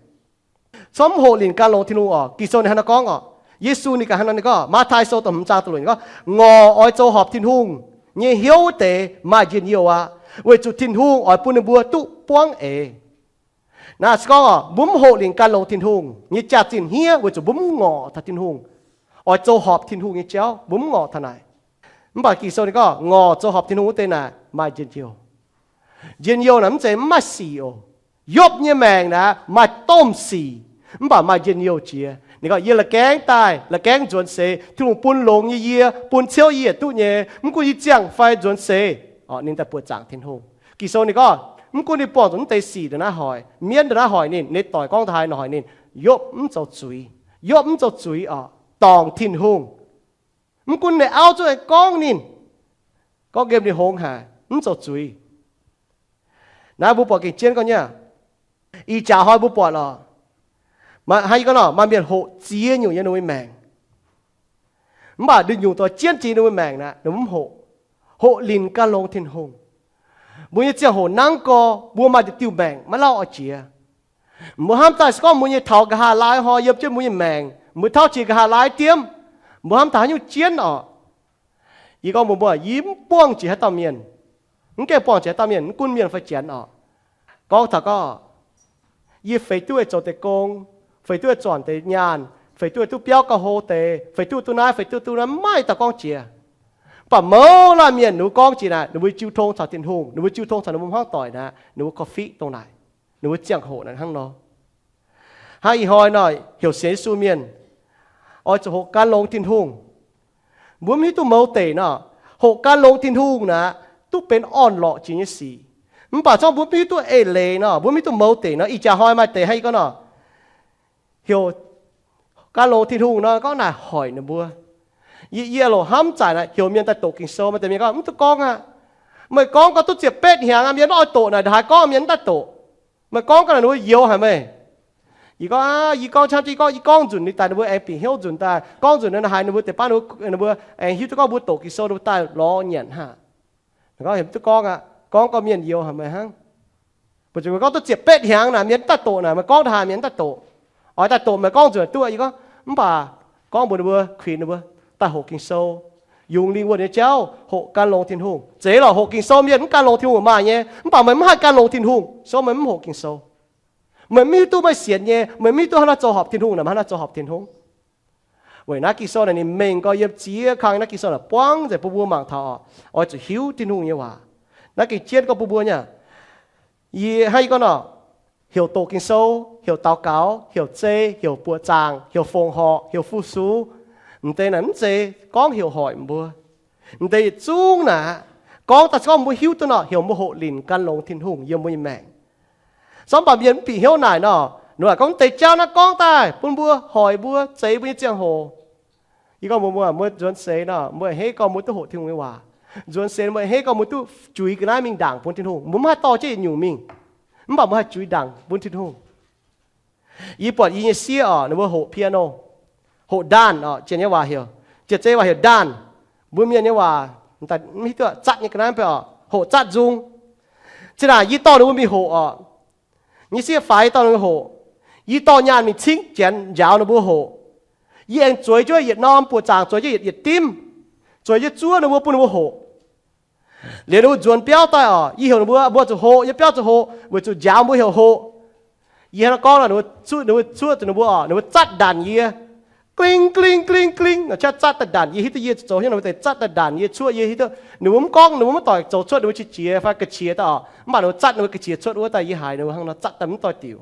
Corc mv hoqc linc gan longx Tin-Hungh oc. Ging-Sou ninh hnangv naaiv gorngv oc. Yesu ninh ganh hnangv naaiv ninh gorngv, Matv^tai Sou da'hmz zaang da'luoqc ninh gorngv, ngorc oix zoux horpc Tin-Hungh nyei hnyouv wuov deix maaih njien-youh aqv, weic zuqc Tin-Hungh oix bun ninh mbuo duqv buangv eix. Naaiv se gorngv oc, mbuo mv hoqc linc gan longx Tin-Hungh nyei jaax-zinh hniev weic zuqc mbuo mv ngorc taux Tin-Hungh, oix zoux horpc Tin-Hungh nyei jauv, mbuo mv ngorc taux naaic. Mv baac Ging-Sou ninh gorngv, ngorc zoux horpc Tin-Hungh wuov deix naaic maaih njien-youh. Njien-youh naaic mv zeiz mv maaih sic oc. Yopv nyei maengc naaic maaih domh sic, mv baac maaih njien-youh jiex. Ninh gorngv, yie la'gaengv daaih, la'gaengv nzuonx seix, Tin-Hungh bun longx nyei yie, bun ciouv yie yietc duqv nyei, mv gunv yie ziangh fai nzuonx seix, ninh daaih buoqc zaangc Tin-Hungh. Ging-Sou ninh gorngv, mv gunv ninh buangh zuqc mv deix sic ndongc naaiv hoic, mienv ndongc naaiv hoic ninh, ninh doic gorngv ndongc haaix ninh hoic ninh, Yopv mv zoux zuiz. Yopv mv zoux zuiz oc, dorngc Tin-Hungh. Mv gunv ninh auv zungv aengx gorngv ninh, gorngv nqemh ninh hngongx haic, mv zoux zuiz. Naaiv mbuo buatc gengh jienv gorngv nyei. Ih jaax hnoi mbuo buatc oc, haaix gorngv nor, maaih mienh hoqc ziex nyungc yiem ninh mbuo nyei maengc. Mv baac nduqc nyungc doix jienv jiex ninh mbuo maengc naaic, ninh mbuo mv hoqc. Hoqc linc gan longx Tin-Hungh. Mbuo nyei ziangh hoc nangv gorx, mbuo maaih diuh maengc maiv lauh oix jiex. Mbuo hnamv daaih se gorngv mbuo nyei taux nqa'haav laai hnoi yiem jienv mbuo nyei maengc, mbuo tauv jiex nqa'haav laai diemv, mbuo hnamv daaih haaix nyungc jienv oc. Yie gorngv mbuox mbuo, yie mv buangh jiex haaix dauh mienh. Mv gaengh buangh jiex haaix dauh mienh, mv gunv mienh fai janx oc. gorngv taux gorngv, yie feix duqv zoux deix gong, feix duqv zornc deix nyaanh, feix duqv duqv biauv gauh hlo deix, feix duqv duqv naaiv, feix duqv duqv naaiv, maiv dauh gorngv jiex. Mv baac mouz laanh mienh ninh mbuo gorngv jiex naaic, ninh mbuo jiu tong caux Tin-Hungh, ninh mbuo jiu tong caux ninh mbuo hmuangv doic naaic, ninh mbuo korv-fiqv dongh naaic, ninh mbuo ziangh hoc naaic hnangv nor. Hnangv ih hnoi nor, heuc sienx Yesu mienh oix zuqc hoqc gan longx Tin-Hungh. Mbuo mv hiuv duqv mouz deic nor, hoqc gan longx Tin-Hungh naaic, duqv benx orn-lorqc jiex nyei sic. Mv baac zorngv mbuo mv hiuv duqv eix leiz nor, mbuo mv hiuv duqv mouz deic nor, ih jaax hnoi maaih deix hnangv ih gorngv nor, heuc gan longx Tin-Hungh nor, gorngv naaic hoic ninh mbuo. Yie, yie loc hnamv zaaic naaic heuc mienh daaih doqc Ging-Sou, maaih deix mienh gorngv, mv duqv gorngv aqv. Meih gorngv gorngv duqv ziepc betv hnyangx aqv, mienh mv oix doqc naaic, ndongc haaix gorngv mienh mv daaih doqc. Meih gorngv gau naaic ninh mbuo youx haic meih. Yie gorngv, yie gorngv camv, yie gorngv, yie gorngv nzunc ninh daaih, ninh mbuo aengx bieqc hnyouv nzunc daaih, gorngv nzunc naaic haaix ninh mbuo deix baav ninh mbuo aengx hiuv duqv gorngv mbuo doqc Ging-Sou, ninh mbuo daaih lorz nyanc hnangv. Mv duqv gorngv aqv, gorngv gau mienh youx haic meih hnangv. Mbuo zuqc gorngv duqv ziepc betv hnyangx naaic mienh mv daaih doqc naaic, meih gorngv ndongc haaix mienh mv daaih doqc. Oix daaih doqc meih gorngv nzunc duqv, yie gorngv, mv baac gorngv mbuox ninh mbuo, kuinx ninh mbuo daaih hoqc Ging-Sou, yungz lingh wuonh nyei jauv hoqc gan longx Tin-Hungh. Zeiz lorqc, hoqc Ging-Sou mienh mv gan longx Tin-Hungh maaih nyei, mv baac meih mv haih gan longx Tin-Hungh, so meih mv hoqc Ging-Sou. Meih mv hiuv duqv meih sienx nyei, meih mv hiuv duqv hnangv naaiv zoux horpc Tin-Hungh naaic, hnangv naaiv zoux horpc Tin-Hungh. Weic naaiv Ging-Sou naaic ninh mengh gorx yiem ziex kang naaiv Ging-Sou naaic buangv nzengc bun mbuo mangc taux oix zuqc hiuv Tin-Hungh nyei waac. Naaiv gengh jienv gorngv bun mbuo nyei, yie hnangv yie gorngv nor, heuc doqc Ging-Sou, heuc daux gaux, heuc zei, heuc buoqc zaangc, heuc fongc horc, heuc fu-sux, m'deix naaic mv zeiz gorngv heuc hoic mbuo. M'deix yietc zungv naaic, gorngv daaih gorngv mbuo hiuv duqv nor, heuc mbuo hoqc linc gan longx Tin-Hungh yiem mbuo nyei maengc. Sorng mv baac mienh mv bieqc hnyouv naaic nor, ninh mbuo gorngv deix jauv naaiv gorngv daaih bun mbuo, hoic mbuo, zeix mbuo nyei ziangh hoc. Yie gorngv mbuox mbuo, mbuo nzuonx seix nor, mbuo a'hneiv gorngv mbuo duqv hoqc Tin-Hungh nyei waac. Nzuonx seix mbuo a'hneiv gorngv mbuo duqv juix ga'naaiv mingh ndaangc bun Tin-Hungh. Mbuo mv haih dorh jienv yietc nyungc mingh. Mv baac mbuo haih juix ndaangc bun Tin-Hungh. Yie buatc yie nyei sieqv oc, ninh mbuo hoqc piano, hoqc ndaanh oc, janx nyei waac heuc, janx-zei waac heuc ndaanh. Mbuo mienh nyei waac, mv hiuv duqv, zatv nyei ga'naaiv oc, hoqc zatv nzung. Zinh ndaangc yie dorh ninh mbuo mingh hoqc oc. Yie nyei sieqv faix dorh ninh mbuo hoqc. Yie dorh nyaanh mingh cingv janx njaaux ninh mbuo hoqc. Yie aengx zueiz jienv yietc norm buoqc zaangc, zueiz jienv yietc, yietc dimv, zueiz jienv zuov ninh mbuo bun ninh mbuo hoqc. Liuz ninh mbuo nzuonx biauv daaih oc, yie heuc ninh mbuo, mbuo zuqc hoqc, yiem biauv zuqc hoqc, weic zuqc njaaux mbuo heuc hoqc. Yie hnangv naaiv gorngv nor, ninh mbuo zuov, ninh mbuo zuov zuqc ninh mbuo oc, ninh mbuo zatv ndanc yie. Gling, gling, gling, gling, nor qaqv zatv daaih ndanc yie, hiuv duqv yie zoux hnyouv nor, mbuo deix zatv daaih ndanc yie, cuoqv yie, hiuv duqv ninh mbuo mv gorngv, ninh mbuo mv doic zoux cuotv ninh mbuo qiex jiez fai ga'qiex daaih oc. Mv baac ninh mbuo zatv ninh mbuo ga'qiex cuotv wuov daaih yie haiz ninh mbuo hnangv nor zatv daaih mv doix diuc.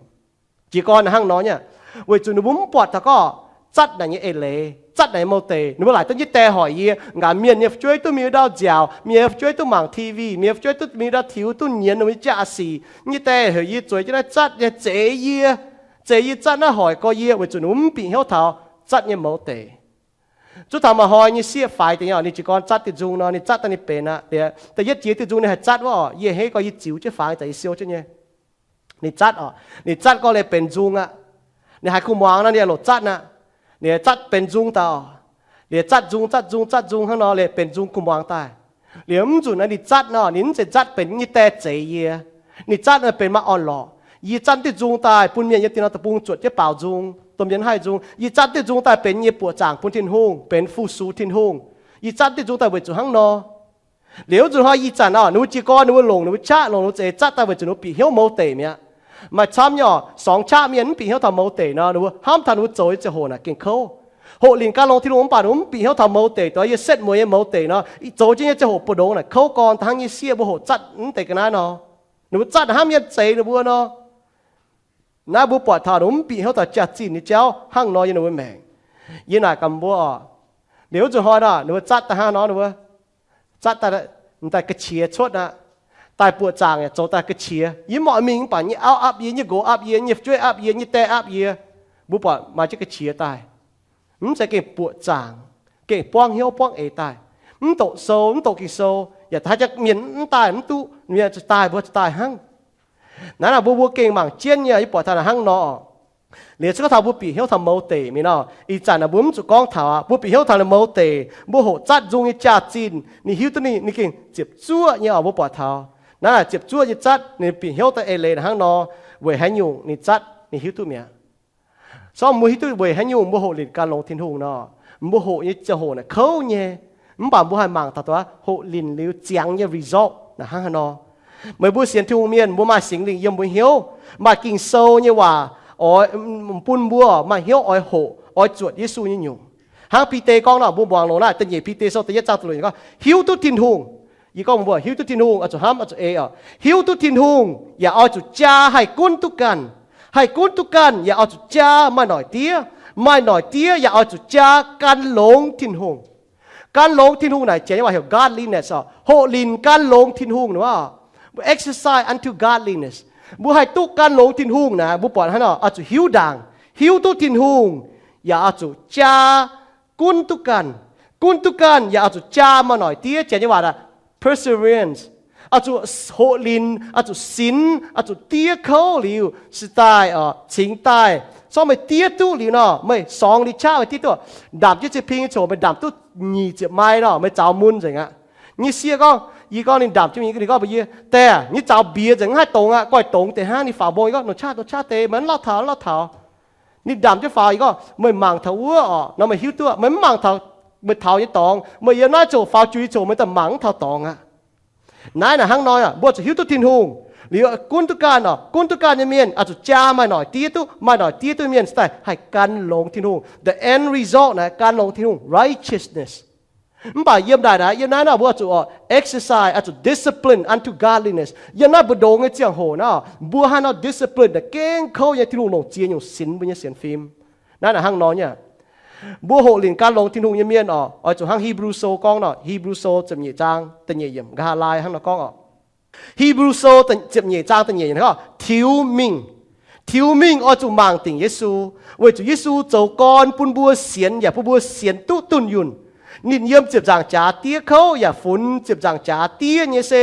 Jiez gorn hnangv nor nyei, weic zuqc ninh mbuo mv buatc taux gorngv zatv naaic nyei eix leiz, zatv naaic nyei mouc deic. Ninh mbuo laaic duqv nyei die hoic yie, nqaanc mienh nyei fu'jueiv duqv mingh ndau nziaauc, mienh nyei fu'jueiv duqv mangc T V, mienh nyei fu'jueiv duqv mingh ndau tiux, duqv nyienz ninh mbuo nyei jaa-sic. Nyei die heuc yie zueiz jienv naaiv zatv nyei zeix yie, zeix yie zatv naaiv hoic gorx yie, weic zuqc ninh mbuo mv bieqc hnyouv taux zatv nyei mouc deic. Zuov taux maaih hnoi nyei sieqv faix deix nyei oc, ninh jiez gorn zatv diuh nzung nor, ninh zatv daaih ninh benx aqv. Da'yietv jiex diuh nzung ninh haih zatv wuov oc, yie a'hneiv gorngv yie ziux jienv fangx daaih yie siou jienv nyei. Ninh zatv oc, ninh zatv gorngv liuz benx nzung aqv. Ninh haiz kuh muangx nor ninh loc zatv aqv. Ninh zatv benx nzung daaih oc. Liuz zatv nzung, zatv nzung, zatv nzung hnangv nor liuz benx nzung kuh muangx daaih. Liuz mv nzunc naaiv ninh zatv nor, ninh mv zeiz zatv benx nyei die zeix yie. Ninh zatv nor benx maaih orn-lorqc. Yie zatv diuh nzung daaih bun mienh yiem dinh norm deic-bung zuotc jienv baaux nzung, domh mienh haih nzung. Yie zatv diuh nzung daaih benx yie nyei buoqc zaangc bun Tin-Hungh, benx fu-sux Tin-Hungh. Yie zatv diuh nzung daaih weic zuqc hnangv nor. Liuz nzunc hnoi ih zanc oc, ninh mbuo jiez gorn ninh mbuo longc ninh mbuo qaqv, longc ninh mbuo za'eix zatv daaih weic zuqc ninh mbuo bieqc hnyouv mouz deic mi'aqv. Maaih camv nyei oc, sorngx qaqv mienh mv bieqc hnyouv taux mouz deic nor, ninh mbuo hnamv taux ninh mbuo zoux nyei ziangh hoc naaic gengh kouv. Hoqc linc gan longx Tin-Hungh mv baac ninh mbuo mv bieqc hnyouv taux mouz deic, dongh yie setv mueiz nyei mouz deic nor, zoux jienv nyei ziangh hoc buoz-ndoqv naaic kouv gorn hnangv yie sieqv mbuo hoqc zatv mv deix ga'naaiv nor. Ninh mbuo zatv hnangv mienh zeix ninh mbuo nor. Naaiv mbuo buatc taux ninh mbuo mv bieqc hnyouv taux jaax-zinh nyei jauv hnangv nor yiem ninh mbuo maengc. Yie naaic gaax mbuo oc, liuz nzunc hnoi nor ninh mbuo zatv daaih hnangv nor, ninh mbuo zatv daaih, daaih ga'qiex cuotv aqv. Daaih buoqc zaangc yaac zoux daaih ga'qiex. Yie mv oix mingh mv baac nyei auv aapv yie, nyei nqox aapv yie, nyei fu'jueiv aapv yie, nyei die aapv yie. Mbuo buatc maaih jienv ga'qiex daaih. Mv zeiz gengh buoqc zaangc, gengh buangv hnyouv buangv eix daaih. Mv doqc sou, mv doqc Ging-Sou, yaac haaix jangx mienh mv daaih mv duqv, mienh zuqc daaih mbuo zuqc daaih hnangv. Naaiv naaic mbuo, mbuo gengh mangc jienv nyei, yie buatc taux naaic hnangv nor. Liuz se gorngv taux mbuo bieqc hnyouv taux mouz deic mingh nor, ih zanc naaic mbuo mv zuqc gorngv taux aqv. Mbuo bieqc hnyouv taux ninh mouz deic, mbuo hoqc zatv nzung nyei jaax-zinh, ninh hiuv duqv ninh, ninh gengh ziepc zuoqv nyei oc. Mbuo buatc taux naaiv naaic ziepc zuoqv nyei zatv, ninh bieqc hnyouv daaih eix leiz hnangv nor, weic haaix nyungc ninh zatv, ninh hiuv duqv mi'aqv. Sorng mbuo hiuv duqv weic haaix nyungc mbuo hoqc linc gan longx Tin-Hungh nor, mbuo hoqc nyei ziangh hoc naaic kouv nyei, mv baac mbuo haih mangc taux hoqc linc liuz ziangx nyei result naaic hnangv haaix nor. Meih mbuo sienx Tin-Hungh mienh, mbuo maaih Singx Lingh yiem mbuo hnyouv, maaih Ging-Sou nyei waac oix bun mbuo maaih hnyouv oix hoqc, oix zuotc Yesu nyei nyungc. Hnangv Bide gorngv nor, mbuo muangx longx naaiv, da'nyeic Bide Sou da'yietv zaang da'luoqc gorngv, hiuv duqv Tin-Hungh. Yie gorngv mbuo hiuv duqv Tin-Hungh oix zuqc hnamv, oix zuqc ei oc. Hiuv duqv Tin-Hungh yaac oix zuqc jaa haih gunv duqv ganh. Haih gunv duqv ganh yaac oix zuqc jaa maaih noic diev. Maaih noic diev yaac oix zuqc jaa gan longx Tin-Hungh. Gan longx Tin-Hungh naaic janx nyei waac heuc godliness oc, hoqc linc gan longx Tin-Hungh nor. Mbuo exercise unto godliness. Mbuo haih duqv gan longx Tin-Hungh naaic, mbuo buatc hnangv nor oix zuqc hiuv ndaangc, hiuv duqv Tin-Hungh, yaac oix zuqc jaa gunv duqv ganh. Gunv duqv ganh yaac oix zuqc jaa maaih noic diev, janx nyei waac aac, perseverance. Oix zuqc hoqc linc, oix zuqc sinx, oix zuqc diev kouv liuz se daaih oc, cingx daaih. Sorng meih diev duqv liuz nor, meih sorngx liuz qaqv meih diev duqv. Ndamc jienv ziex ping nyei coc meih ndamc duqv nyic ziepc mai nor, meih zaux mun nzengc aqv. Nyei sieqv gorngv, yie gorngv ninh ndamc jienv, ninh gorngv mbuox yie, Diex, nyei zaux mbiex nzengc, mv haih dongz aqv. Gorngv dongz deix hnangv, ninh faaux mbong, yie gorngv, Nor qaqv, nor qaqv deix, meih mv lauh taux, lauh taux. Ninh ndamc jienv faaux, yie gorngv, Meih mangc taux wuov oc. Nor meih hiuv duqv, meih mv mangc taux, meih taux nyei dorngx, meih yiem naaiv ziouc faaux juix ziouc meih daaih mangc mv taux dorngx aqv. Naaiv naaic hnangv nor, mbuo zuqc hiuv duqv Tin-Hungh liuz gunv duqv ganh oc. Gunv duqv ganh nyei mienh oix zuqc jaa maaih noic diev duqv. Maaih noic diev duqv mienh se daaih haih gan longx Tin-Hungh. The end result naaic gan longx Tin-Hungh, righteousness. Mv baac yiem naaic naaic, yiem naaiv nor mbuo zuqc oc, exercise, oix zuqc discipline unto godliness. Yiem naaiv mbu'ndongx nyei ziangh hoc nor, mbuo haaix nor discipline naaic gengh kouv nyei, Tin-Hungh longc ziex nyungc sinx mbuo nyei sienx fim. Naaiv naaic hnangv nor nyei. Mbuo hoqc linc gan longx Tin-Hungh nyei mienh oc, oix zuqc hnangv Hipv^lu Sou gorngv nor, Hipv^lu Sou ziepc nyeic zaang da'nyeic yiemc, nqa'haav laai hnangv nor gorngv oc. Hipv^lu Sou ziepc nyeic zaang da'nyeic yiemc gorngv, Tiux mingh. Tiux mingh oix zuqc mangc dingc Yesu, weic zuqc Yesu zoux gorn bun mbuo sienx yaac bun mbuo sienx duqv dunh yunh. Ninh yiem ziepc nzaangc jaax diev kouv yaac funx ziepc nzaangc jaax diev nyei se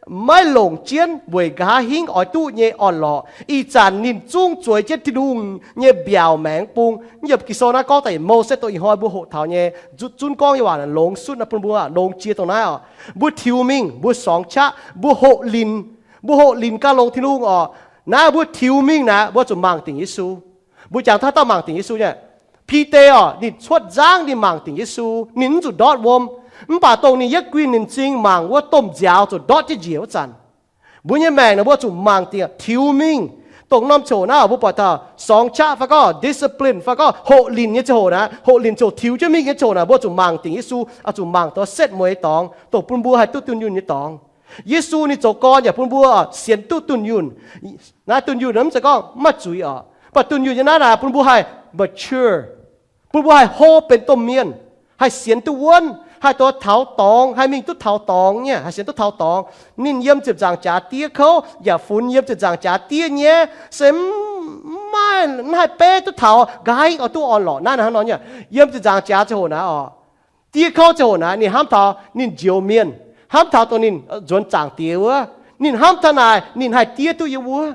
maiv longc jienv weic nqa'haav hingv oix duqv nyei orn-lorqc. Ih zanc ninh zungv zueiz jienv Tin-Hungh nyei mbiaauc maengx bung. Yiem Ging-Sou naaiv gorngv daaih Mose dongh ih hnoi mbuo hoqc taux nyei, zunv gorngv nyei waac longx sutv naaiv bun mbuo longx jiex dongh naaiv oc. Mbuo tiux mingh, mbuo sorngx qaqv, mbuo hoqc linc, mbuo hoqc linc gan longx Tin-Hungh oc. Naaiv mbuo tiux mingh naaic, mbuo zuqc mangc dingc Yesu. Mbuo jangx taux dauh mangc dingc Yesu nyei. Bide oc, ninh cuotv nzangv ninh mangc dingc Yesu, ninh mv zuqc ndortv wuom. Mv baac dongh ninh yietv guinh ninh m'zing mangc wuov domh nziaaux zuqc ndortv jienv njiec wuov zanc. Mbuo nyei maengc naaic mbuo zuqc mangc dingc, tiux mingh. Dongh norm ziangh hoc naaiv mbuo buatc taux sorngx qaqv fai gorngv discipline fai gorngv hoqc linc nyei ziangh hoc naaiv, hoqc linc ziouc tiux jienv mingh nyei ziangh hoc naaiv, mbuo zuqc mangc dingc Yesu, oix zuqc mangc dongh setv mueiz dorngx, dongh bun mbuo haih duqv dunh yunh nyei dorngx. Yesu ninh zoux gorn yaac bun mbuo sienx duqv dunh yunh. Naaiv dunh yunh mv zeiz gorngv mv maaih zuiz oc. Mv baac dunh yunh nyei naaiv naaic bun mbuo haih mature, bun mbuo haih hlo benx domh mienh, haih sienx duqv wuonv, haih duqv taux dorngx, haih mingh duqv taux dorngx nyei, haih sienx duqv taux dorngx. Ninh yiem ziepc nzaangc jaax diev kouv yaac funx yiem ziepc nzaangc jaax diev nyei se mv maaih, mv haih beiv duqv taux nqa'haav hingv oix duqv orn-lorqc. Naaiv hnangv nor nyei, yiem ziepc nzaangc jaax ziangh hoc naaiv oc, diev kouv ziangh hoc naaiv ninh hnamv taux ninh njoux mienh, hnamv taux dongh ninh nzuonx Zaangc Diex wuov, ninh hnamv taux naaic ninh haih diev duqv yiem wuov.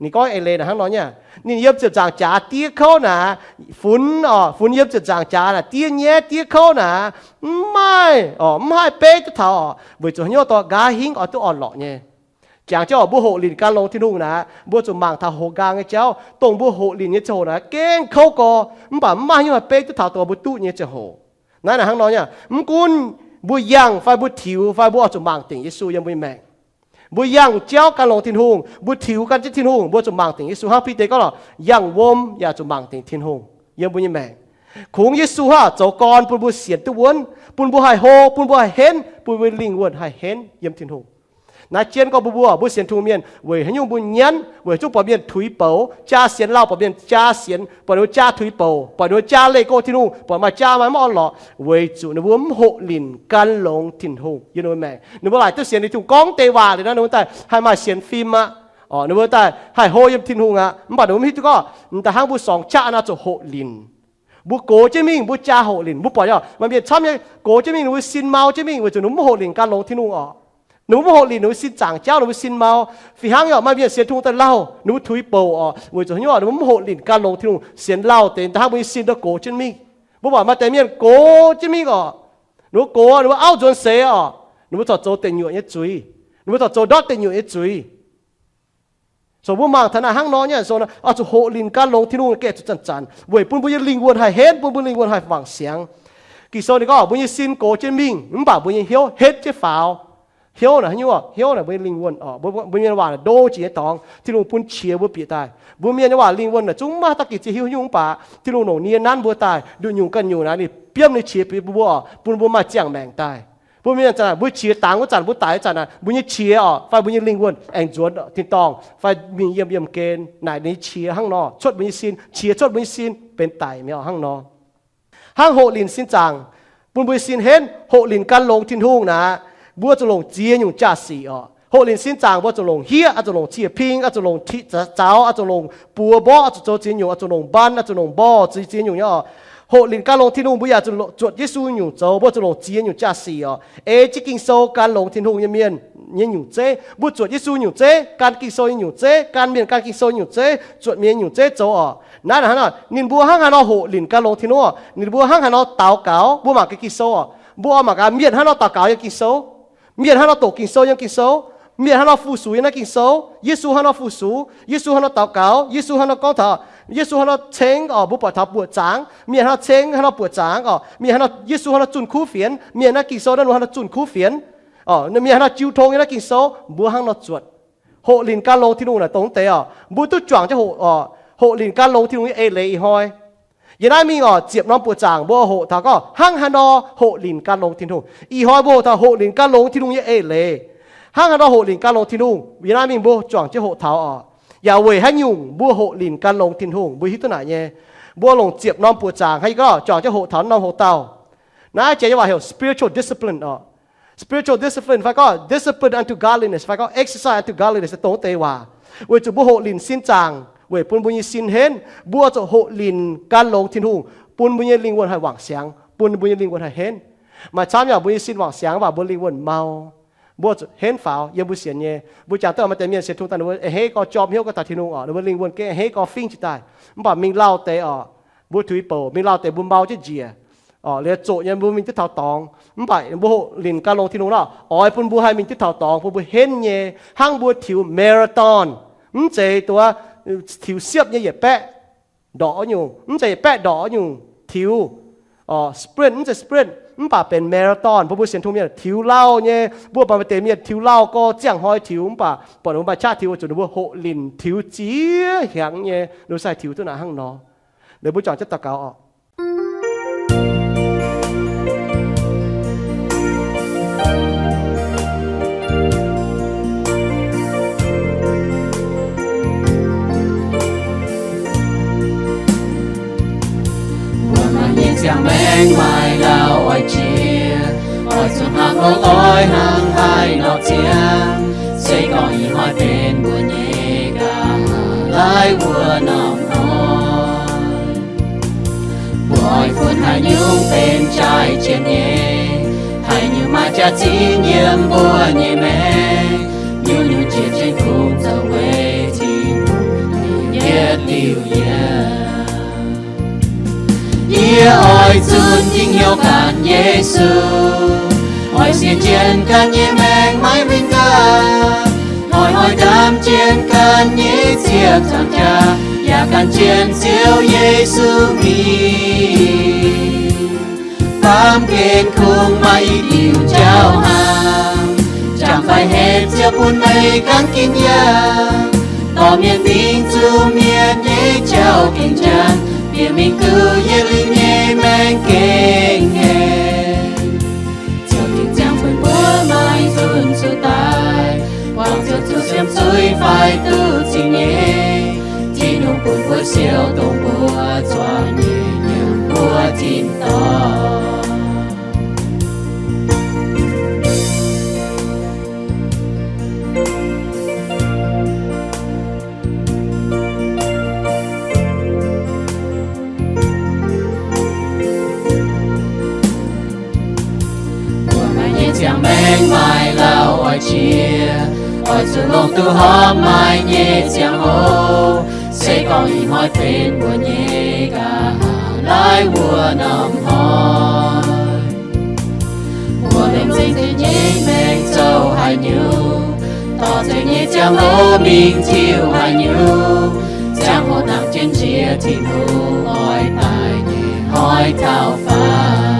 Ninh gorngv eix leiz naaic hnangv nor nyei, ninh yiem ziepc nzaangc jaax diev kouv naaic, funx oc, funx yiem ziepc nzaangc jaax naaic diev nyei, diev kouv naaic, mv maaih oc, mv haih beiv duqv taux oc, weic zuqc haaix nyungc dorh nqa'haav hingv oix duqv orn-lorqc nyei. Jangx jienv oc, mbuo hoqc linc gan longx Tin-Hungh naaic, mbuo zuqc mangc taux houx nqaang nyei jauv, dongh mbuo hoqc linc nyei ziangh hoc naaic gengh kouv gorx, mv baac mv maaih haaix nyungc haih beiv duqv taux dongh mbuo duqv nyei ziangh hoc. Naaiv naaic hnangv nor nyei, mv gunv mbuo yangh fai mbuo tiux fai mbuo oix zuqc mangc dingc Yesu yiem mbuo nyei maengc. Mbuo yangh jauv gan longx Tin-Hungh, mbuo tiux gan jienv Tin-Hungh, mbuo zuqc mangc dingc Yesu. Hnangv Bide gorngv lorqc, yangh wuom yaac zuqc mangc dingc Tin-Hungh yiem mbuo nyei maengc. Kungx Yesu hnangv zoux gorn bun mbuo sienx duqv wuonv, bun mbuo haih hlo, bun mbuo haih henv, bun mbuo lingh wuonh haih henv yiem Tin-Hungh. Naaiv jienv gorngv mbuo, mbuo, mbuo sienx Tin-Hungh mienh weic haaix nyungc mbuo nyanv, weic zungv buatc mienh tuix bouc, jaa sienx lauh, buatc mienh jaa sienx, buatc ninh mbuo jaa tuix bouc, buatc ninh mbuo jaa leih go Tin-Hungh, buatc maaih jaa maaih mv orn-lorqc, weic zuqc ninh mbuo mv hoqc linc gan longx Tin-Hungh yiem ninh mbuo maengc. Ninh mbuo laaic duqv sienx Tin-Hungh gorngv deix waac liuz naaiv, ninh mbuo daaih haih maaih sienx fim aqv. Ninh mbuo daaih haih hlo yiem Tin-Hungh aqv. Mv baac ninh mbuo mv hiuv duqv gorngv da'hnangv mbuo sorngx qaqv naaiv zuqc hoqc linc. Mbuo gox jienv mingh, mbuo jaa hoqc linc. Mbuo buatc nyei, maaih mienh camv nyei gox jienv mingh, ninh mbuo sin mau jienv mingh weic zuqc ninh mbuo mv hoqc linc gan longx Tin-Hungh oc. Ninh mbuo mv hoqc linc, ninh mbuo sin zaangc jauv, ninh mbuo sin mau. Fih hnangv nyei, maaih mienh sienx Tin-Hungh daaih lauh, ninh mbuo tuix bouc oc, weic zuqc haaix nyungc, ninh mbuo mv hoqc linc gan longx Tin-Hungh, sienx lauh deix da'hnangv mbuo nyei sin daaih gox jienv mingh. Mbuo buatc maaih deix mienh gox jienv mingh oc, ninh mbuo gox, ninh mbuo auv nzuonx seix oc, ninh mbuo corc zoux deic nyuoqc nyei zuiz, ninh mbuo corc zoux ndortv deic nyuoqc nyei zuiz. So mbuo mangc taux naaiv hnangv nor nyei, so oix zuqc hoqc linc gan longx Tin-Hungh gengh zuqc zanc-zanc weic bun mbuo nyei lingh wuonh haih henv, bun mbuo lingh wuonh haih wangc siangx. Ging-Sou ninh gorngv mbuo nyei sin gox jienv mingh, mv baac mbuo nyei hnyouv henv jienv faaux. Hnyouv naaic haaix nyungc orqc? Hnyouv naaic mbuo nyei lingh wuonh orqc. Mbuo, mbuo mienh waac naaic ndo jiex nyei dorngx, Tin-Hungh bun qiex mbuo bieqc daaih. Mbuo mienh nyei waac lingh wuonh naaic zungv maiv maaih dauh gitc ziex hiuv nyungc mv baac Tin-Hungh longc nie nanv mbuo daaih nduqc nyungc ganh nyungc naaic ninh biomv ninh qiex bun mbuo orqc, bun mbuo maaih ziangh maengc daaih. Mbuo mienh zanc naaic mbuo qiex dangx wuov zanc, mbuo daic wuov zanc naaic, mbuo nyei qiex orqc fai mbuo nyei lingh wuonh aengx nzuonx tin-dorngh fai mingh yiem, yiem gen naaic, ninh nyei qiex hnangv nor cuotv mbuo nyei sin, qiex cuotv mbuo nyei sin benx daic mi'aqv hnangv nor. Hnangv hoqc linc sin zaangc bun mbuo nyei sin henv, hoqc linc gan longx Tin-Hungh naaic, mbuo zuqc longc ziex nyungc jaa-sic orqc. Hoqc linc sin zaangc mbuo zuqc longc hieqv, oix zuqc longc ciex ping, oix zuqc longc tiqv zaux, oix zuqc longc buoz mborqv, oix zuqc zoux ziex nyungc, oix zuqc longc mbaan, oix zuqc longc mborh, ziex, ziex nyungc nyei orqc. Hoqc linc gan longx Tin-Hungh mbuo yaac zuqc zuotc Yesu nyungc zoux, mbuo zuqc longc ziex nyungc jaa-sic orqc. Ei jienv Ging-Sou gan longx Tin-Hungh nyei mienh nyei nyungc zeiv, mbuo zuotc Yesu nyungc zeiv, gan Ging-Sou nyei nyungc zeiv, gan mienh gan Ging-Sou nyei nyungc zeiv, zuotc mienh nyei nyungc zeiv zoux orqc. Naaiv hnangv nor, ninh mbuo hnangv haaix nor hoqc linc gan longx Tin-Hungh orqc? Ninh mbuo hnangv haaix nor daux gaux? Mbuo mangc gaax Ging-Sou orqc, mbuo oix mangc gaax mienh hnangv nor daux gaux yiem Ging-Sou. Mienh hnangv nor doqc Ging-Sou yiem Ging-Sou. Mienh hnangv nor fu-sux yiem naaiv Ging-Sou. Yesu hnangv nor fu-sux, Yesu hnangv nor daux gaux, Yesu hnangv nor gorngv taux, Yesu hnangv nor ceng orqc, mbuo buatc taux buoqc zaangc. Mienh hnangv nor ceng, hnangv nor buoqc zaangc orqc. Mienh hnangv nor, Yesu hnangv nor zunh kuv fienx. Mienh naaiv Ging-Sou naaiv ninh hnangv nor zunh kuv fienx orqc. Mienh hnangv nor jiu tong yiem naaiv Ging-Sou. Mbuo hnangv nor zuotc. Hoqc linc gan longx Tin-Hungh naaic dongh deix orqc, mbuo duqv juangc jienv hoqc, hoqc linc gan longx Tin-Hungh nyei eix leiz ih hnoi. Yiem naaiv mingh orqc, ziepc norm buoqc zaangc mbuo hoqc taux gorngv hnangv haaix nor hoqc linc gan longx Tin-Hungh. Ih hnoi mbuo hoqc taux hoqc linc gan longx Tin-Hungh nyei eix leiz. Hnangv haaix nor hoqc linc gan longx Tin-Hungh, yiem naaiv mingh mbuo juangc jienv hoqc taux orqc. Yaac weic haaix nyungc mbuo hoqc linc gan longx Tin-Hungh, mbuo hiuv duqv naaic nyei. Mbuo longc ziepc norm buoqc zaangc hnangv yie gorngv juangc jienv hoqc taux norm hoc dauh. Naaiv jiex nyei waac heuc spiritual discipline orqc. Spiritual discipline fai gorngv discipline unto godliness fai gorngv exercise unto godliness dongh deix waac. Weic zuqc mbuo hoqc linc sin zaangc weic bun mbuo nyei sin henv, mbuo zuqc hoqc linc gan longx Tin-Hungh bun mbuo nyei lingh wuonh haih wangc siangx, bun mbuo nyei lingh wuonh haih henv. Maaih camv yaac mbuo nyei sin wangc siangx mv baac mbuo lingh wuonh mau. Mbuo zuqc henv faaux yiem mbuo sienx nyei. Mbuo jangx duqv maaih deix mienh sienx Tin-Hungh daaih ninh mbuo a'hneiv gorx jorm hnyouv gorx taux Tin-Hungh orqc, ninh mbuo lingh wuonh gengh a'hneiv gorx fingx jiez daaih. Mv baac mingh lauh deix orqc, mbuo tuix bouc mingh lauh deix mbuo mau jienv njiec orqc, liuz zoqc nyei mbuo mingh duqv taux dorngx. Mv baac mbuo hoqc linc gan longx Tin-Hungh nor, oix bun mbuo haih mingh duqv taux dorngx bun mbuo henv nyei, hnangv mbuo tiux marathon. Mv zeiz duqv tiux siepv nyei yietc baeqv ndorqc nyungc, mv zeiz yietc baeqv ndorqc nyungc tiux. Sprint mv zeiz sprint, mv baac benx marathon. Mbuo mbuo sienx Tin-Hungh mienh tiux lauh nyei, mbuo baac maaih deix mienh tiux lauh gorx ziangh hnoi tiux, mv baac buatc ninh mbuo maaih qaqv tiux, weic zuqc ninh mbuo hoqc linc tiux ziex hnyangx nyei, ninh mbuo sai tiux duqv naaic hnangv nor. Liuz mbuo juangc jienv daux gaux orqc. Mbuo maaih nyei ziangh maengc maaih lauh oix jiex, oix zuqc hnangv longx oix hnangv haih nor ziangh. Se gorngv ih hnoi benx mbuo nyei ga'naaiv wuov norm hnoi, mbuo oix funx haaix nyungc benx jaaix jienv nyei? Haaix nyungc maaih jaax-zinh yiem mbuo nyei maengc? Nyungc-nyungc jiex jienv kungx zoux weic Tin-Hungh yietc liuz yiem. Yie oix zunc dingc hnyouv gan Yesu, oix sienx jienv ganh nyei maengc maiv winh ganh, hnoi-hnoi ndaam jienv ganh nyei ziepc nzaangc jaax, yaac gan jienv Ziouv Yesu mingh. Baamh gen kungx maaih i diuc jauv hnaangx, jangx fai hepc Ziouv bun meih ganh ginv yangh. Dorh mienh mingh zuqc mienh nyei jauv-gengh janx, bieqc mingh duqv yietc liuz nyei maengc gengh hengx. Ziouv gengh ziangh bun mbuo maaih nzunc zuqc daaih, buangh Ziouv zuqc siemv zuiz fai duqv zingh nyeic. Tin-Hungh bun mbuo siou dongh mbuo zuangx nyei nyiemc mbuo tin-dorngh. Mbuo maaih nyei ziangh maengc maaih lauh oix jiex, oix zuqc longc duqv horpc maaih nyei ziangh hoc. Se gorngv ih hnoi benx mbuo nyei ga'naaiv wuov norm hnoi, mbuo lengc nzengc nyei maengc zoux haaix nyungc, dorh nzengc nyei ziangh hoc mingh tiuv haaix nyungc, ziangh hoc nangc jienv njiec Tin-Hungh oix daaih nyei hnoi taux faaux.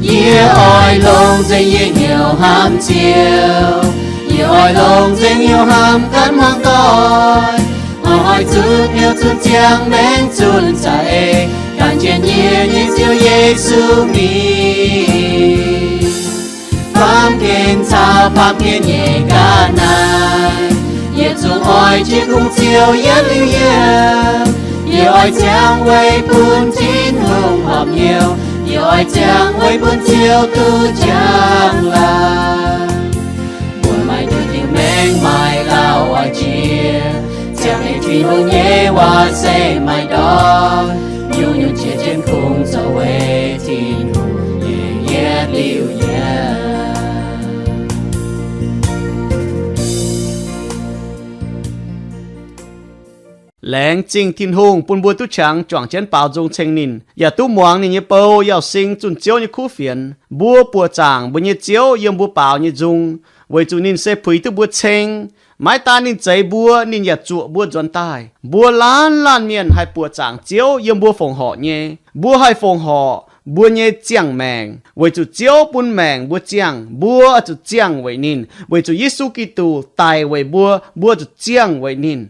Yie oix Oix longc nzengc yie hnyouv hnamv Ziouv, yie oix longc nzengc hnyouv hnamv ganh muangx doic. Oix zunh hnyouv zunh ziangh maengc zunh za'eix, gan jienv yie nyei Ziouv Yesu mingh. Baamh gen caux baamh gen nyei ga'naaiv, yie zuqc oix jienv kungx Ziouv yietv liuz yie. Yie oix ziangh weic bun Tin-Hungh horpc hnyouv, yie oix ziangh weic bun Ziouv duqv njang-laangc. Mbuo maaih nduqc diuh maengc maaih lauh oix jiex, ziangh nyei Tin-Hungh nyei waac se maaih ndortv. Nyungc-nyungc jiex jienv kungx zoux weic Tin-Hungh nyei yietv liuz yie. Laengz zingh Tin-Hungh bun mbuo duqv qangx juangc jienv baaux nzung ceng ninh, yaac duqv muangx ninh nyei bou, yaac sing zunh Ziouv nyei kuv fienx. Mbuo buoqc zaangc mbuo nyei Ziouv yiem mbuo baaux nyei nzung, weic zuqc ninh se puix duqv mbuo ceng. Maiv daan ninh zeix mbuo, ninh yaac zuoqc mbuo nzuonx daaih. Mbuo laanh laanh mienh haih buoqc zaangc Ziouv yiem mbuo fongc horc nyei. Mbuo haih fongc horc mbuo nyei ziangh maengc, weic zuqc Ziouv bun maengc mbuo ziangh. Mbuo zuqc ziangh weic ninh, weic zuqc Yesu Giduc daic weic mbuo, mbuo zuqc ziangh weic ninh.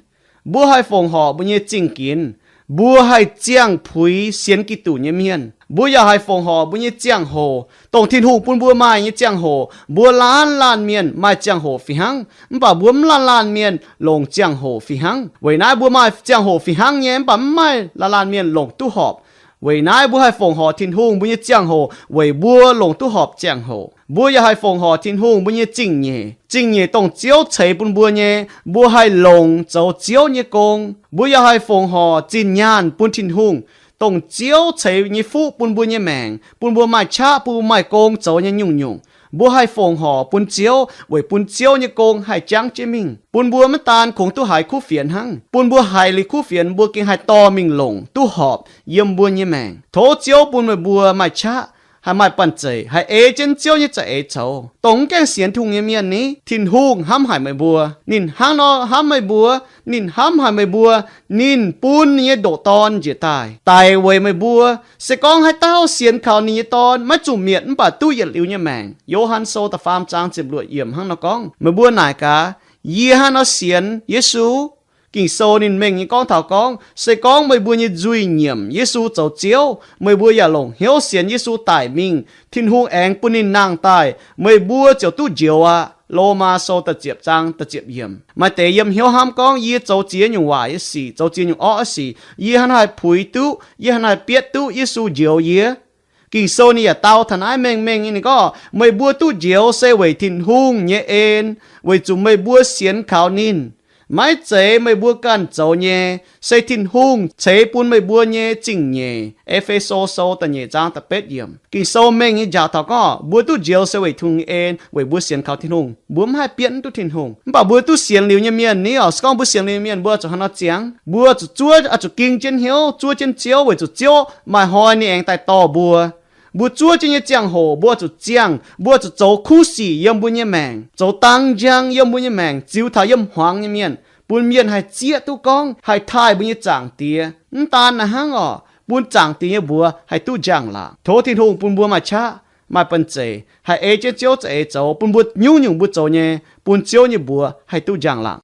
Mbuo haih fongc horc mbuo nyei zingh ginx. Mbuo haih ziangh puix sienx Giduc nyei mienh. Mbuo yaac haih fongc horc mbuo nyei ziangh hoc, dongh Tin-Hungh bun mbuo maaih nyei ziangh hoc. Mbuo laanh laanh mienh maaih ziangh hoc fih hnangv, mv baac mbuo mv laanh laanh mienh longc ziangh hoc fih hnangv. Weic naaiv mbuo maaih ziangh hoc fih hnangv nyei, mv baac mv maaih laanh laanh mienh longc duqv horpc. Weic naaiv mbuo haih fongc horc Tin-Hungh mbuo nyei ziangh hoc weic mbuo longc duqv horpc ziangh hoc. Mbuo yaac haih fongc horc Tin-Hungh mbuo nyei zingh nyeic. Zingh nyeic dongh Ziouv ceix bun mbuo nyei, mbuo haih longc zoux Ziouv nyei gong. Mbuo yaac haih fongc horc zinh nyaanh bun Tin-Hungh, dongh Ziouv ceix nyei fuqv bun mbuo nyei maengc, bun mbuo maaih qaqv, bun mbuo maaih gong zoux nyei nyungc-nyungc. Mbuo haih fongc horc bun Ziouv weic bun Ziouv nyei gong haih jangv jienv mingh, bun mbuo maiv daan kungx duqv haiz kuv fienx hnangv, bun mbuo haiz liuz kuv fienx mbuo gengh haih dorh mingh longc duqv horpc yiem mbuo nyei maengc. Tov Ziouv bun meih mbuo maaih qaqv, haih maaih banh zeic, haih ei jienv Ziouv nyei za'eix zoux. Dongh mv gaengh sienx Tin-Hungh nyei mienh ni, Tin-Hungh hnamv haic meih mbuo. Ninh hnangv nor hnamv meih mbuo. Ninh hnamv haic meih mbuo. Ninh bun ninh nyei ndoqc Dorn njiec daaih daic weic meih mbuo. Se gorngv haaix dauh sienx kaux ninh nyei Dorn maiv zuqc mietc mv baac duqv yietc liuz nyei maengc. Yo^han Sou da'faam zaang ziepc luoqc yiemc hnangv nor gorngv. Meih mbuo naaic gaax, yie hnangv nor sienx Yesu? Ging-Sou ninh mengh nyei gorngv taux gorngv, se gorngv meih mbuo nyei nzuih nyiemc Yesu zoux Ziouv, meih mbuo yaac longc hnyouv sienx Yesu daic mingh, Tin-Hungh aengx bun ninh nangh daaih, meih mbuo ziouc duqv njoux aqv. Lomaa Sou da'ziepc zaang da'ziepc yiemc. Maaih deix yiem hnyouv hnamv gorngv, yie zoux ziex nyungc waaic nyei sic, zoux ziex nyungc orqv nyei sic, yie hnangv naaiv haih puix duqv, yie hnangv naaiv haih bietv duqv Yesu njoux yie. Ging-Sou ninh yaac dau taux naaiv mengh mengh nyei, ninh gorngv, meih mbuo duqv njoux se weic Tin-Hungh nyei en, weic zuqc meih mbuo sienx kaux ninh. Maiv zeiz meih mbuo ganh zoux nyei, se Tin-Hungh ceix bun meih mbuo nyei zingh nyeic. E^fe^so Sou da'nyeic zaang da'betv yiemc. Ging-Sou mengh nyei njaaux taux gorngv, mbuo duqv njoux se weic Tin-Hungh nyei en, weic mbuo sienx kaux Tin-Hungh. Mbuo mv haih bietv mv duqv Tin-Hungh. Mv baac mbuo duqv sienx liuz nyei mienh ni oc, se gorngv mbuo sienx liuz nyei mienh, mbuo zuqc hnangv nor ziangx. Mbuo zuqc zuov, oix zuqc ging jienv hnyouv, zuov jienv Ziouv, weic zuqc Ziouv maaih hnoi ninh aengx daaih dorh mbuo. Mbuo zuov jienv nyei ziangh hoc, mbuo zuqc ziangh, mbuo zuqc zoux kuv sic yiem mbuo nyei maengc, zoux dang njang yiem mbuo nyei maengc, ziux taux yiem hmuangx nyei mienh, bun mienh haih zieqv duqv gorngv haih taaih mbuo nyei Zaangc Diex. Mv daan naaiv hnangv oc, bun Zaangc Diex nyei mbuox haih duqv njang-laangc. Tov Tin-Hungh bun mbuo maaih qaqv, maaih banh zeic, haih ei jienv Ziouv za'eix zoux, bun mbuo nyungc-nyungc mbuo zoux nyei, bun Ziouv nyei mbuox haih duqv njang-laangc.